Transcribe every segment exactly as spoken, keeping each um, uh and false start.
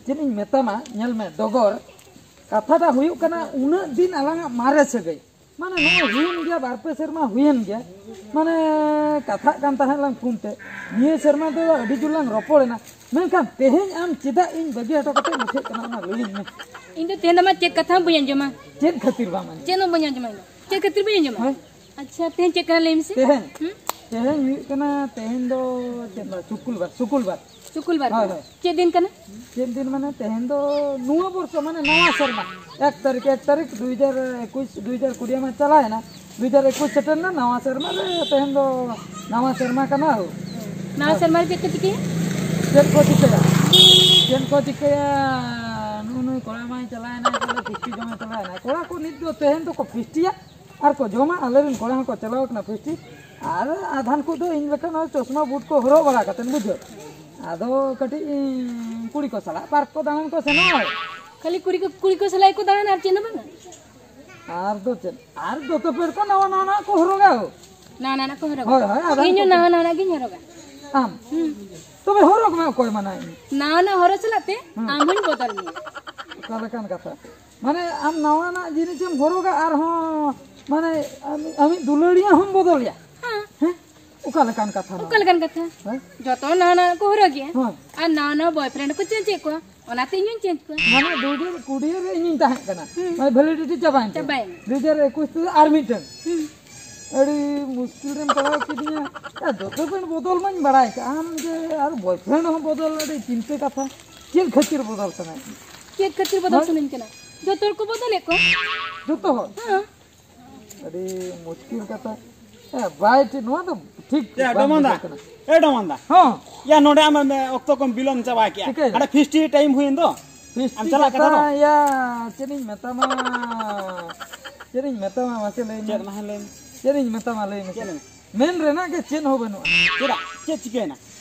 ᱪᱮᱫ ᱤᱧ ᱢᱮᱛᱟᱢᱟ, ᱧᱮᱞ ᱢᱮ ᱰᱚᱜᱚᱨ, ᱠᱟᱛᱷᱟᱴᱟᱜ ᱦᱩᱭᱩᱜ ᱠᱟᱱᱟ, ᱩᱱᱟᱹᱜ ᱫᱤᱱ ᱟᱞᱟᱝᱟᱜ ᱢᱟᱨᱮ ᱥᱟᱹᱜᱟᱹᱭ, ᱢᱟᱱᱮ ᱱᱚᱜᱼᱚᱭ ᱦᱩᱭᱮᱱ ᱜᱮᱭᱟ, ᱵᱟᱨ ᱯᱮ ᱥᱮᱨᱢᱟ ᱦᱩᱭᱮᱱ ᱜᱮᱭᱟ, ᱢᱟᱱᱮ ᱠᱟᱛᱷᱟᱜ ᱠᱟᱱ ᱛᱟᱦᱮᱸᱫ ᱞᱟᱝ ᱯᱷᱳᱱ ᱛᱮ, ᱱᱤᱭᱟᱹ ᱥᱮᱨᱢᱟ ᱫᱚ ᱟᱹᱰᱤ ᱡᱳᱨ ᱞᱟᱝ ᱨᱚᱯᱚᱲᱮᱱᱟ, ᱢᱮᱱᱠᱷᱟᱱ ᱛᱮᱦᱮᱧ ᱟᱢ ᱪᱮᱫᱟᱜ ᱤᱧ ᱵᱟᱹᱜᱤ ᱦᱚᱴᱚ ᱠᱟᱛᱮ ᱩᱴᱷᱟᱹᱜ ᱠᱟᱱᱟ, ᱚᱱᱟ ᱞᱟᱹᱭᱟᱹᱧ ᱢᱮ᱾ ᱤᱧ ᱫᱚ ᱛᱮᱦᱮᱧ ᱫᱚ ᱢᱟ ᱪᱮᱫ ᱠᱟᱛᱷᱟ ᱦᱚᱸ ᱵᱟᱹᱧ ᱟᱸᱡᱚᱢᱟ᱾ ᱪᱮᱫ ᱠᱷᱟᱹᱛᱤᱨ ᱵᱟᱢ ᱟᱸᱡᱚᱢᱟ? ᱪᱮᱫ ᱦᱚᱸ ᱵᱟᱹᱧ ᱟᱸᱡᱚᱢᱟ ᱤᱧ ᱫᱚ᱾ ᱪᱮᱫ ᱠᱷᱟᱹᱛᱤᱨ ᱵᱟᱹᱧ ᱟᱸᱡᱚᱢᱟ? ᱦᱳᱭ᱾ ᱟᱪᱪᱷᱟ, ᱛᱮᱦᱮᱧ ᱪᱮᱫ ᱠᱟᱱᱟ ᱞᱟᱹᱭ ᱢᱮᱥᱮ? ᱛᱮᱦᱮᱧ? ᱦᱩᱸ? ᱛᱮᱦᱮᱧ ᱦᱩᱭᱩᱜ ᱠᱟᱱᱟ, ᱛᱮᱦᱮᱧ ᱫᱚ ᱪᱮᱫ ᱵᱟᱨ? ᱥᱩᱠᱩᱞ ᱵᱟᱨ, ᱥᱩᱠᱩᱞ ᱵᱟᱨ᱾ ᱥᱩᱠᱩᱞ ᱵᱟᱨ ᱦᱳᱭ, ᱠᱟᱱᱟ᱾ ᱦᱳᱭ᱾ ᱪᱮᱫ ᱫᱤᱱ ᱠᱟᱱᱟ? ᱪᱮᱫ ᱫᱤᱱ ᱢᱟᱱᱮ ᱛᱮᱦᱮᱧ ᱫᱚ ᱱᱚᱣᱟ ᱵᱚᱨᱥᱚ, ᱢᱟᱱᱮ ᱱᱟᱣᱟ ᱥᱮᱨᱢᱟ, ᱮᱠ ᱛᱟᱹᱨᱤᱠᱷ, ᱮᱠ ᱛᱟᱹᱨᱤᱠᱷ ᱫᱩ ᱦᱟᱡᱟᱨ ᱮᱠᱩᱥ, ᱫᱩ ᱦᱟᱡᱟᱨ ᱠᱩᱲᱤ ᱢᱟ ᱪᱟᱞᱟᱣᱮᱱᱟ, ᱫᱩ ᱦᱟᱡᱟᱨ ᱮᱠᱩᱥ ᱥᱮᱴᱮᱨ ᱮᱱᱟ, ᱱᱟᱣᱟ ᱥᱮᱨᱢᱟ ᱨᱮ ᱛᱮᱦᱮᱧ ᱫᱚ ᱱᱟᱣᱟ ᱥᱮᱨᱢᱟ ᱠᱟᱱᱟ᱾ ᱱᱟᱣᱟ ᱥᱮᱨᱢᱟ ᱨᱮ ᱪᱮᱫ ᱠᱚ ᱪᱤᱠᱟᱹᱭᱟ? ᱪᱮᱫ ᱠᱚ ᱪᱤᱠᱟᱹᱭᱟ? ᱪᱮᱫ ᱠᱚ ᱪᱤᱠᱟᱹᱭᱟ? ᱱᱩᱜᱼᱩ ᱱᱩᱭ ᱠᱚᱲᱟ ᱢᱟᱭ ᱪᱟᱞᱟᱣᱮᱱᱟ, ᱪᱚᱞᱚ ᱠᱤᱥᱛᱤ ᱡᱚᱢᱮ ᱪᱟᱞᱟᱣᱮᱱᱟ᱾ ᱠᱚᱲᱟ ᱠᱚ ᱱᱤᱛ ᱫᱚ ᱛᱮᱦᱮᱧ ᱫᱚᱠᱚ ᱯᱷᱤᱥᱴᱤᱭᱟ ᱟᱨ ᱠᱚ ᱡᱚᱢᱟ᱾ ᱟᱞᱮᱨᱮᱱ ᱠᱚᱲᱟ ᱦᱚᱸᱠᱚ ᱪᱟᱞᱟᱣ ᱠᱟᱱᱟ ᱯᱷᱤᱥᱴᱤ᱾ ᱟᱨ ᱟᱫᱷᱟᱱ ᱠᱚᱫᱚ ᱤᱧ ᱞᱮᱠᱟ ᱱᱚᱣᱟ ᱪᱚᱥᱢᱟ ᱵᱩᱴ ᱠᱚ ᱦᱚᱨᱚᱜ ᱵᱟᱲᱟ ᱠᱟᱛᱮᱫ, ᱵᱩᱡᱷᱟᱹᱣ, ᱟᱫᱚ ᱠᱟᱹᱴᱤᱡ ᱠᱩᱲᱤ ᱠᱚ ᱥᱟᱞᱟᱜ ᱯᱟᱨᱠ ᱠᱚ ᱫᱟᱬᱟᱱ ᱠᱚ ᱥᱮᱱᱚᱜᱼᱟ᱾ ᱠᱷᱟᱹᱞᱤ ᱠᱩᱲᱤ ᱠᱚ, ᱠᱩᱲᱤ ᱠᱚ ᱥᱟᱞᱟᱜ ᱠᱚ ᱫᱟᱬᱟᱱᱟ, ᱟᱨ ᱪᱮᱫ ᱦᱚᱸ ᱵᱟᱝᱟ? ᱟᱨ ᱫᱚ ᱪᱮᱫ? ᱟᱨ ᱫᱚᱛᱚ ᱯᱮᱱᱴ ᱠᱚ ᱱᱟᱣᱟ ᱱᱟᱣᱟ ᱱᱟᱜ ᱠᱚ ᱦᱚᱨᱚᱜᱟ᱾ ᱱᱟᱣᱟ ᱱᱟᱣᱟ ᱠᱚ ᱦᱚᱨᱚᱜᱟ? ᱦᱳᱭ, ᱦᱳᱭ, ᱟᱫᱷᱟᱱ ᱤᱧ ᱦᱚᱸ ᱠᱚ ᱱᱟᱣᱟ ᱱᱟᱣᱟ ᱜᱤᱧ ᱦᱚᱨᱚᱜᱟ᱾ ᱟᱢ? ᱦᱩᱸ᱾ ᱛᱚᱵᱮ ᱦᱚᱨᱚᱜ ᱢᱮ, ᱚᱠᱚᱭ ᱢᱟᱱᱟᱭ? ᱱᱟᱣᱟ ᱱᱟᱣᱟ ᱦᱚᱨᱚᱜ ᱥᱟᱞᱟᱜ ᱛᱮ ᱦᱩᱸ᱾ ᱟᱢ ᱦᱚᱸᱧ ᱵᱚᱫᱚᱞ ᱢᱮᱭᱟ᱾ ᱚᱠᱟ ᱞᱮᱠᱟᱱ ᱠᱟᱛᱷᱟ? ᱢᱟᱱᱮ ᱟᱢ ᱱᱟᱣᱟᱱᱟᱜ ᱡᱤᱱᱤᱥᱮᱢ ᱦᱚᱨᱚᱜᱟ, ᱟᱨᱦᱚᱸ ᱢᱟᱱᱮ ᱟᱢ-, ᱟᱢᱤᱡ ᱫᱩᱞᱟᱹᱲᱤᱭᱟᱹ ᱦᱚᱸᱢ ᱵᱚᱫᱚᱞᱮᱭᱟ? ᱦᱮᱸ᱾ ᱦᱮᱸ? ᱚᱠᱟ ᱞᱮᱠᱟᱱ ᱠᱟᱛᱷᱟ ᱱᱚᱣᱟ? ᱚᱠᱟ ᱞᱮᱠᱟᱱ ᱠᱟᱛᱷᱟ? ᱦᱮᱸ? ᱡᱚᱛᱚ ᱱᱟᱣᱟ ᱱᱟᱣᱟ ᱠᱚ ᱦᱚᱨᱚᱜ ᱜᱮᱭᱟ᱾ ᱦᱮᱸ᱾ ᱟᱨ ᱱᱟᱣᱟ ᱱᱟᱣᱟ ᱵᱚᱭᱯᱷᱨᱮᱱᱰ ᱠᱚ ᱪᱮᱧᱡᱽ ᱮᱫ ᱠᱚᱣᱟ, ᱚᱱᱟᱛᱮ ᱤᱧ ᱦᱚᱸᱧ ᱪᱮᱧᱡᱽ ᱠᱚᱣᱟ᱾ ᱢᱟᱱᱮ ᱫᱩ ᱦᱟᱡᱟᱨ ᱠᱩᱲᱤ ᱨᱮ ᱤᱧᱤᱧ ᱛᱟᱦᱮᱸ ᱠᱟᱱᱟ᱾ ᱦᱩᱸ᱾ ᱢᱟᱱᱮ ᱵᱷᱮᱞᱤᱰᱤᱴᱤ ᱪᱟᱵᱟᱭᱮᱱ ᱛᱤᱧᱟ᱾ ᱪᱟᱵᱟᱭᱮᱱᱟ᱾ ᱫᱩ ᱦᱟᱡᱟᱨ ᱮᱠᱩᱥ ᱛᱮᱫᱚ ᱟᱨ ᱢᱤᱫᱴᱮᱱ᱾ ᱦᱩᱸ᱾ ᱟᱹᱰᱤ ᱢᱩᱥᱠᱤᱞ ᱨᱮᱢ ᱯᱟᱲᱟᱣ ᱠᱤᱫᱤᱧᱟ᱾ ᱮ, ᱫᱚᱛᱚ ᱯᱮᱱᱴ ᱵᱚᱫᱚᱞ ᱢᱟᱧ ᱵᱟᱲᱟᱭ ᱠᱟᱜᱼᱟ, ᱟᱢ ᱡᱮ ᱟᱨ ᱵᱚᱭᱯᱷᱨᱮᱱᱰ ᱦᱚᱸ ᱵᱚᱫᱚᱞ, ᱟᱹᱰᱤ ᱪᱤᱱᱛᱟᱹ ᱠᱟᱛᱷᱟ᱾ ᱪᱮᱫ ᱠᱷᱟᱹᱛᱤᱨ ᱵᱚᱫᱚᱞ ᱥᱟᱱᱟᱭᱮᱫ ᱢᱮᱭᱟ? ᱪᱮᱫ ᱠᱷᱟᱹᱛᱤᱨ ᱵᱚᱫᱚᱞ ᱦᱮᱸ? ᱥᱟᱱᱟᱧ ᱠᱟᱱᱟ? ᱡᱚᱛᱚ ᱦᱚᱲ ᱠᱚ ᱵᱚᱫᱚᱞᱮᱫ ᱠᱚᱣᱟ᱾ ᱡᱚᱛᱚ ᱦᱚᱲ? ᱦᱮᱸ᱾ ᱟᱹᱰᱤ ᱢᱩᱥᱠᱤᱞ ᱠᱟᱛᱷᱟ᱾ ᱮ, ᱵᱟᱭ ᱴᱷᱤᱠ, ᱱᱚᱣᱟ ᱫᱚ ᱴᱷᱤᱠ ᱮ, ᱵᱟᱝ ᱰᱚᱢᱟᱱ ᱫᱟ᱾ ᱵᱩᱡᱷᱟᱹᱜ ᱠᱟᱱᱟ᱾ ᱮ, ᱰᱚᱢᱟᱱ ᱫᱟ᱾ ᱦᱚᱸ᱾ ᱭᱟ, ᱱᱚᱰᱮ ᱟᱢ, ᱟᱢ, ᱚᱠᱛᱚ ᱠᱚᱢ ᱵᱤᱞᱚᱢ ᱪᱟᱵᱟ ᱠᱮᱜᱼᱟ᱾ ᱪᱤᱠᱟᱹᱭᱮᱱᱟ? ᱦᱟᱸᱰᱮ ᱯᱷᱤᱥᱴᱤ ᱴᱟᱭᱤᱢ ᱦᱩᱭᱮᱱ ᱫᱚ᱾ ᱯᱷᱤᱥᱴᱤ ᱟᱢ ᱪᱟᱞᱟᱜ ᱠᱟᱱᱟ ᱠᱟᱛᱷᱟ, ᱫᱚ? ᱭᱟ, ᱪᱮᱫ ᱤᱧ ᱢᱮᱛᱟᱢᱟ? ᱪᱮᱫ ᱤᱧ ᱢᱮᱛᱟᱢᱟ? ᱢᱟᱥᱮ ᱞᱟᱹᱭ ᱢᱮ᱾ ᱪᱮᱫ? ᱢᱟ ᱞᱟᱹᱭ ᱢᱮ᱾ ᱪᱮᱫ ᱤᱧ ᱢᱮᱛᱟᱢᱟ? ᱞᱟᱹᱭ ᱢᱮᱥᱮ᱾ ᱪᱮᱫ ᱞᱟᱹᱭ ᱢᱮ? ᱢᱮᱱ ᱨᱮᱱᱟᱜ ᱜᱮ ᱪᱮᱫ ᱦᱚᱸ ᱵᱟᱹᱱᱩᱜᱼᱟ᱾ ᱪᱮᱫᱟᱜ? ᱪᱮᱫ ᱪᱤᱠᱟᱹᱭᱮᱱᱟ?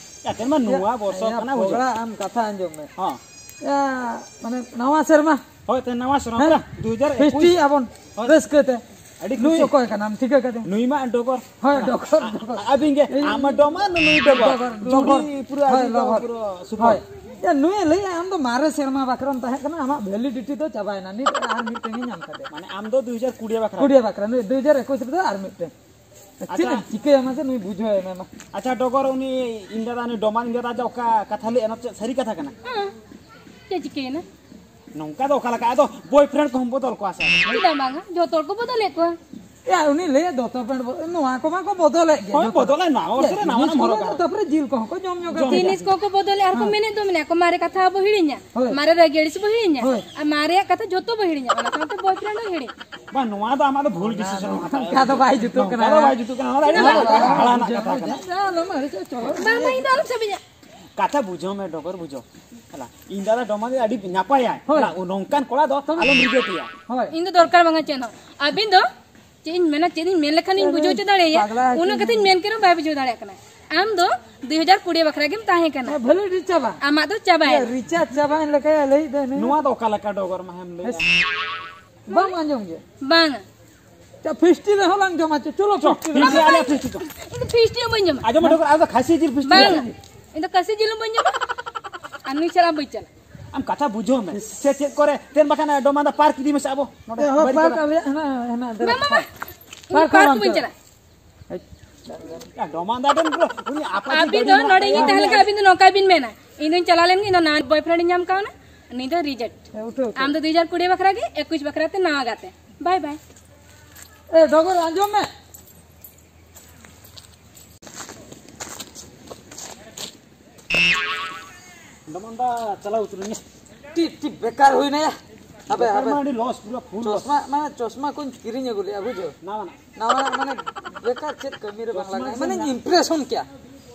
ᱭᱟ, ᱛᱮᱦᱮᱧ ᱢᱟ ᱭᱟ, ᱱᱚᱣᱟ ᱵᱚᱨᱥᱚ ᱭᱟ, ᱠᱟᱱᱟ, ᱵᱩᱡᱷᱟᱹᱣ᱾ ᱯᱚᱜᱲᱟ, ᱟᱢ ᱠᱟᱛᱷᱟ ᱟᱸᱡᱚᱢ ᱢᱮ᱾ ᱦᱚᱸ᱾ ᱭᱟ, ᱢᱟᱱᱮ, ᱱᱟᱣᱟ ᱥᱮᱨᱢᱟ᱾ ᱦᱳᱭ, ᱛᱮᱦᱮᱧ ᱱᱟᱣᱟ ᱥᱮᱨᱢᱟ ᱦᱮᱸ? ᱠᱟᱱᱟ, ᱫᱩ ᱦᱟᱡᱟᱨ ᱮᱠᱩᱥ᱾ ᱯᱷᱤᱥᱴᱤ ᱟᱵᱚᱱ ᱦᱳᱭ᱾ ᱨᱟᱹᱥᱠᱟᱹ ᱛᱮ᱾ ᱟᱹᱰᱤ ᱱᱩᱭ ᱠᱩᱥᱤ᱾ ᱚᱠᱚᱭ ᱠᱟᱱᱟᱢ? ᱴᱷᱤᱠᱟᱹ ᱠᱟᱫᱮᱭᱟ? ᱱᱩᱭ ᱢᱟ ᱰᱚᱜᱚᱨ᱾ ᱦᱳᱭ, ᱰᱚᱜᱚᱨ, ᱟ-, ᱰᱚᱜᱚᱨ᱾ ᱟᱹᱵᱤᱱ ᱜᱮ, ᱤᱧ ᱟᱢ ᱢᱟ ᱰᱚᱢᱟ, ᱱᱩᱭ ᱰᱚᱜᱚᱨ᱾ ᱰᱚᱜᱚᱨ, ᱡᱩᱨᱤ ᱰᱚᱜᱚᱨ᱾ ᱯᱩᱨᱟᱹ ᱦᱳᱭ, ᱟᱹᱵᱤᱱ ᱫᱚ ᱰᱚᱜᱚᱨ᱾ ᱯᱩᱨᱟᱹ ᱥᱩᱯᱟᱨ᱾ ᱦᱳᱭ᱾ ᱭᱟ, ᱱᱩᱭᱮ ᱞᱟᱹᱭᱮᱜᱼᱟ, ᱟᱢ ᱫᱚ ᱢᱟᱨᱮ ᱥᱮᱨᱢᱟ ᱵᱟᱠᱷᱨᱟᱢ ᱛᱟᱦᱮᱸ ᱠᱟᱱᱟ, ᱟᱢᱟᱜ validity ᱫᱚ ᱪᱟᱵᱟᱭᱮᱱᱟ, ᱱᱤᱛ ᱟᱨ ᱢᱤᱫᱴᱮᱱ ᱤᱧ ᱧᱟᱢ ᱠᱟᱫᱮᱭᱟ᱾ ᱢᱟᱱᱮ ᱟᱢ ᱫᱚ ᱫᱩ ᱦᱟᱡᱟᱨ ᱠᱩᱲᱤ ᱵᱟᱠᱷᱨᱟ? ᱠᱩᱲᱤ ᱵᱟᱠᱷᱨᱟ, ᱱᱩᱭ ᱫᱩ ᱦᱟᱡᱟᱨ ᱮᱠᱩᱥ ᱨᱮᱫᱚ ᱟᱨ ᱢᱤᱫᱴᱮᱱ᱾ ᱟᱪᱪᱷᱟ᱾ ᱪᱮᱫ ᱮᱢ ᱪᱤᱠᱟᱹᱭᱟ ᱢᱟᱥᱮ, ᱱᱩᱭ ᱵᱩᱡᱷᱟᱹᱣ ᱮᱢ ᱮᱢᱟ᱾ ᱟᱪᱪᱷᱟ, ᱰᱚᱜᱚᱨ, ᱩᱱᱤ ᱤᱧ ᱫᱟᱫᱟ, ᱩᱱᱤ ᱰᱚᱢᱟᱱ ᱤᱧ ᱫᱟᱫᱟ ᱡᱟ ᱚᱠᱟ ᱠᱟᱛᱷᱟ ᱞᱟᱹᱭ, ᱚᱱᱟ ᱪᱮᱫ ᱥᱟᱹᱨᱤ ᱠᱟᱛᱷᱟ ᱠᱟᱱᱟ? ᱦᱮᱸ, ᱪᱮᱫ ᱪᱤᱠᱟᱹᱭᱮᱱᱟ? ᱱᱚᱝᱠᱟ ᱫᱚ ᱚᱠᱟ ᱞᱮᱠᱟ? ᱟᱫᱚ boyfriend ᱠᱚᱦᱚᱸ ᱵᱚᱫᱚᱞ ᱠᱚᱣᱟ ᱥᱮ? ᱪᱮᱫᱟᱜ ᱵᱟᱝᱟ? ᱡᱚᱛᱚ ᱦᱚᱲ ᱠᱚ ᱵᱚᱫᱚᱞᱮᱫ ᱠᱚᱣᱟ᱾ ᱭᱟ, ᱩᱱᱤ ᱞᱟᱹᱭᱟ ᱫᱚᱛᱚ ᱯᱮᱱᱴ ᱵᱚ-, ᱱᱚᱣᱟ ᱠᱚᱢᱟ ᱠᱚ ᱵᱚᱫᱚᱞᱮᱫ ᱜᱮ ᱦᱳᱭ, ᱡᱚᱛᱚ᱾ ᱵᱚᱫᱚᱞᱮᱫ, ᱱᱟᱣᱟ ᱭᱟ, ᱵᱚᱨᱥᱚ ᱨᱮ ᱱᱟᱣᱟ ᱡᱤᱱᱤᱥ ᱱᱟᱣᱟ ᱠᱚ ᱦᱚᱨᱚᱜᱟ᱾ ᱛᱟᱯᱚᱨᱮ ᱡᱤᱞ ᱠᱚᱦᱚᱸ ᱠᱚ ᱡᱚᱢ ᱧᱚᱜᱟ᱾ ᱡᱚᱢ ᱡᱤᱱᱤᱥ ᱠᱚᱦᱚᱸ ᱠᱚ ᱵᱚᱫᱚᱞᱮᱫ, ᱟᱨ ᱠᱚ ᱦᱮᱸ᱾ ᱢᱮᱱᱮᱫ ᱫᱚ ᱢᱮᱱᱮᱫ ᱠᱚ, ᱢᱟᱨᱮ ᱠᱟᱛᱷᱟ ᱵᱚ ᱦᱤᱲᱤᱧᱟ, ᱦᱳᱭ᱾ ᱢᱟᱨᱮ ᱨᱟᱹᱜᱤ ᱟᱹᱲᱤᱥ ᱵᱚ ᱦᱤᱲᱤᱧᱟ, ᱦᱳᱭ᱾ ᱟᱨ ᱢᱟᱨᱮᱭᱟᱜ ᱠᱟᱛᱷᱟ ᱡᱚᱛᱚ ᱵᱚ ᱦᱤᱲᱤᱧᱟ, ᱚᱱᱟ ᱥᱟᱶᱛᱮ boyfriend ᱦᱚᱸ ᱦᱤᱲᱤᱧ᱾ ᱵᱟᱝ, ᱱᱚᱣᱟ ᱫᱚ ᱟᱢᱟᱜ ᱫᱚ ᱵᱷᱩᱞ decision ᱱᱚᱝᱠᱟ ᱫᱚ ᱵᱟᱭ ᱡᱩᱛᱩᱜ ᱠᱟᱱᱟ᱾ ᱱᱚᱝᱠᱟ ᱫᱚ ᱵᱟᱭ ᱡᱩᱛᱩᱜ ᱠᱟᱱᱟ᱾ ᱱᱚᱣᱟ ᱫᱚ ᱟᱹᱰᱤ ᱦᱟᱲᱟᱢ ᱠᱟᱛᱷᱟ ᱠᱟᱱᱟ᱾ ᱟᱞᱚᱢ ᱟᱹᱲᱤᱥᱚᱜᱼᱟ, ᱪᱚᱞᱚ᱾ ᱵᱟᱝ, ᱵᱟᱝ, ᱤᱧ ᱫᱚ ᱟᱞᱚᱢ ᱥᱟᱵᱤᱧᱟ᱾ ᱠᱟᱛᱷᱟ ᱵᱩᱡᱷᱟᱹᱣ ᱢᱮ, ᱰᱚᱜᱚᱨ ᱵᱩᱡᱷᱟᱹᱣ᱾ ᱦᱮᱞᱟ, ᱤᱧ ᱫᱟᱫᱟ ᱰᱚᱢᱟ ᱫᱚ ᱟᱹᱰᱤ ᱱᱟᱯᱟᱭᱟᱭ᱾ ᱦᱳᱭ᱾ ᱦᱮᱞᱟ, ᱱᱚᱝᱠᱟᱱ ᱠᱚᱲᱟ ᱫᱚ ᱛᱚᱵᱮ ᱟᱞᱚᱢ ᱨᱤᱡᱮᱠᱴᱮᱭᱟ᱾ ᱦᱳᱭ᱾ ᱤᱧ ᱫᱚ ᱫᱚᱨᱠᱟᱨ ᱵᱟᱝᱟ ᱪᱮᱫ ᱦᱚᱸ᱾ ᱟᱹᱵᱤᱱ ᱫᱚ ᱪᱮᱫ ᱤᱧ ᱢᱮᱱᱟ, ᱪᱮᱫ ᱤᱧ ᱢᱮᱱ ᱞᱮᱠᱷᱟᱱ ᱤᱧ ᱵᱩᱡᱷᱟᱹᱣ ᱦᱚᱪᱚ ᱫᱟᱲᱮᱭᱟᱭᱟ? ᱯᱟᱜᱽᱞᱟ ᱩᱱᱟᱹᱜ ᱠᱟᱛᱷᱟᱧ ᱢᱮᱱ ᱠᱮ ᱨᱮᱦᱚᱸ ᱵᱟᱭ ᱵᱩᱡᱷᱟᱹᱣ ᱫᱟᱲᱮᱭᱟᱜ ᱠᱟᱱᱟ᱾ ᱟᱢ ᱫᱚ ᱫᱩ ᱦᱟᱡᱟᱨ ᱠᱩᱲᱤ ᱵᱟᱠᱷᱨᱟ ᱜᱮᱢ ᱛᱟᱦᱮᱸ ᱠᱟᱱᱟ᱾ ᱦᱮᱸ, validity ᱪᱟᱵᱟ᱾ ᱟᱢᱟᱜ ᱫᱚ ᱪᱟᱵᱟᱭᱮᱱᱟ᱾ ᱨᱤᱪᱟᱨᱡᱽ ᱪᱟᱵᱟᱭᱮᱱ ᱞᱮᱠᱟ ᱞᱟᱹᱭᱮᱫ ᱫᱚ ᱱᱩᱭ᱾ ᱱᱚᱣᱟ ᱫᱚ ᱚᱠᱟ ᱞᱮᱠᱟ ᱰᱚᱜᱚᱨ ᱢᱟᱦᱮᱢ ᱞᱟᱹᱭᱟ? ᱵᱟᱢ ᱟᱸᱡᱚᱢ ᱜᱮ? ᱵᱟᱝᱟ᱾ ᱪᱟ, ᱯᱷᱤᱥᱴᱤ ᱨᱮᱦᱚᱸ ᱞᱟᱝ ᱡᱚᱢᱟ, ᱪᱚ, ᱪᱚᱞᱚ, ᱪᱚ, ᱯᱷᱤᱥᱴᱤ ᱨᱮ᱾ ᱯᱷᱤᱥᱴᱤ, ᱟᱞᱮ ᱯᱷᱤᱥᱴᱤ ᱪᱚ᱾ ᱤᱧ ᱫᱚ ᱯᱷᱤᱥᱴᱤ ᱦᱚᱸ ᱵᱟᱹᱧ ᱡᱚᱢᱟ᱾ ᱟᱸᱡᱚᱢ ᱢᱮ ᱰᱚᱜᱚᱨ, ᱟᱞᱮ ᱫᱚ ᱠᱷᱟᱹᱥᱤ ᱡᱤᱞ ᱯᱷᱤᱥᱴᱤ ᱵᱟᱝᱟ᱾ ᱞᱮ᱾ ᱤᱧ ᱫᱚ ᱠᱷᱟᱹᱥᱤ ᱡᱤᱞ ᱦᱚᱸ ᱵᱟᱹᱧ ᱡᱚᱢᱟ᱾ ᱟᱨ ᱱᱩᱭ ᱥᱟᱞᱟᱜ ᱵᱟᱹᱧ ᱪᱟᱞᱟᱜᱼᱟ᱾ ᱟᱢ ᱠᱟᱛᱷᱟ ᱵᱩᱡᱷᱟᱹᱣ ᱢᱮ᱾ ᱥᱮ ᱪᱮᱫ ᱠᱚᱨᱮ ᱛᱮᱱ ᱵᱟᱠᱷᱟᱱ ᱰᱚᱢᱟᱱᱫᱟ ᱯᱟᱨᱠ ᱤᱫᱤ ᱢᱮᱥᱮ ᱟᱵᱚ᱾ ᱱᱚᱰᱮ ᱦᱮᱸ, ᱦᱳᱭ, ᱵᱟᱹᱨᱤᱯᱟᱫᱟ᱾ ᱯᱟᱨᱠ ᱟᱞᱮᱭᱟᱜ ᱦᱮᱱᱟᱜᱼᱟ, ᱦᱮᱱᱟᱜᱼᱟ, ᱵᱟᱝ, ᱵᱟᱝ, ᱵᱟᱝ᱾ ᱯᱟᱨᱠ ᱤᱧ ᱯᱟᱨᱠ ᱦᱚᱸ ᱵᱟᱹᱧ ᱵᱟᱝ ᱪᱟᱞᱟᱜᱼᱟ᱾ ᱦᱮᱡ᱾ ᱰᱚᱢᱟᱱᱫᱟ ᱰᱮᱢ ᱯᱩᱨᱟᱹ ᱩᱱᱤ ᱟᱯᱟᱡᱤ ᱟᱹᱵᱤᱱ ᱜᱟᱹᱰᱤ ᱫᱚ ᱢᱮᱱᱟᱜ ᱱᱚᱰᱮ ᱜᱮᱧ ᱛᱟᱭᱟ᱾ ᱛᱟᱦᱮᱸ ᱞᱮᱱᱠᱷᱟᱱ ᱟᱹᱵᱤᱱ ᱫᱚ ᱱᱚᱝᱠᱟ ᱵᱤᱱ ᱢᱮᱱᱟ, "ᱤᱧ ᱫᱚᱧ ᱪᱟᱞᱟᱣ ᱞᱮᱱ ᱜᱮ, ᱤᱧ ᱫᱚ ᱱᱟᱣᱟ boyfriend ᱤᱧ ᱧᱟᱢ ᱠᱟᱣᱱᱟ, ᱩᱱᱤ ᱫᱚ reject᱾ ᱦᱮᱸ, ᱩᱴᱷᱟᱹᱣ, ᱩᱴᱷᱟᱹᱣ᱾ ᱟᱢ ᱫᱚ ᱫᱩ ᱦᱟᱡᱟᱨ ᱠᱩᱲᱤ ᱵᱟᱠᱷᱨᱟ ᱜᱮ, ᱮᱠᱩᱥ ᱵᱟᱠᱷᱨᱟ ᱛᱮ ᱱᱟᱣᱟ ᱜᱟᱛᱮ᱾ ᱵᱟᱭ ᱵᱟᱭ᱾" ᱮ, ᱰᱚᱜᱚᱨ, ᱟᱸᱡᱚᱢ ᱢᱮ᱾ ᱰᱚᱢᱟᱱᱫᱟ ᱪᱟᱞᱟᱣ ᱩᱛᱟᱹᱨ ᱮᱱ ᱜᱮ᱾ ᱴᱤᱯ, ᱴᱤᱯ ᱵᱮᱠᱟᱨ ᱦᱩᱭᱱᱟ ᱭᱟ᱾ ᱟᱵᱮ, ᱵᱮᱠᱟᱨ ᱟᱵᱮ᱾ ᱢᱟ ᱟᱹᱰᱤ loss, ᱯᱩᱨᱟᱹ full loss᱾ ᱪᱚᱥᱢᱟ, ᱢᱟᱱᱮ ᱪᱚᱥᱢᱟ ᱠᱚᱧ ᱠᱤᱨᱤᱧ ᱟᱹᱜᱩ ᱞᱮᱜᱼᱟ, ᱵᱩᱡᱷᱟᱹᱣ᱾ ᱱᱟᱣᱟᱱᱟᱜ᱾ ᱱᱟᱣᱟᱱᱟᱜ, ᱢᱟᱱᱮ ᱵᱮᱠᱟᱨ ᱪᱮᱫ ᱠᱟᱹᱢᱤ ᱨᱮ ᱵᱟᱝ ᱪᱚᱥᱢᱟ ᱞᱟᱜᱟᱜᱼᱟ᱾ ᱠᱤᱨᱤᱧ ᱢᱟᱱᱮᱧ ᱢᱮ᱾ Impress ᱠᱮᱭᱟ᱾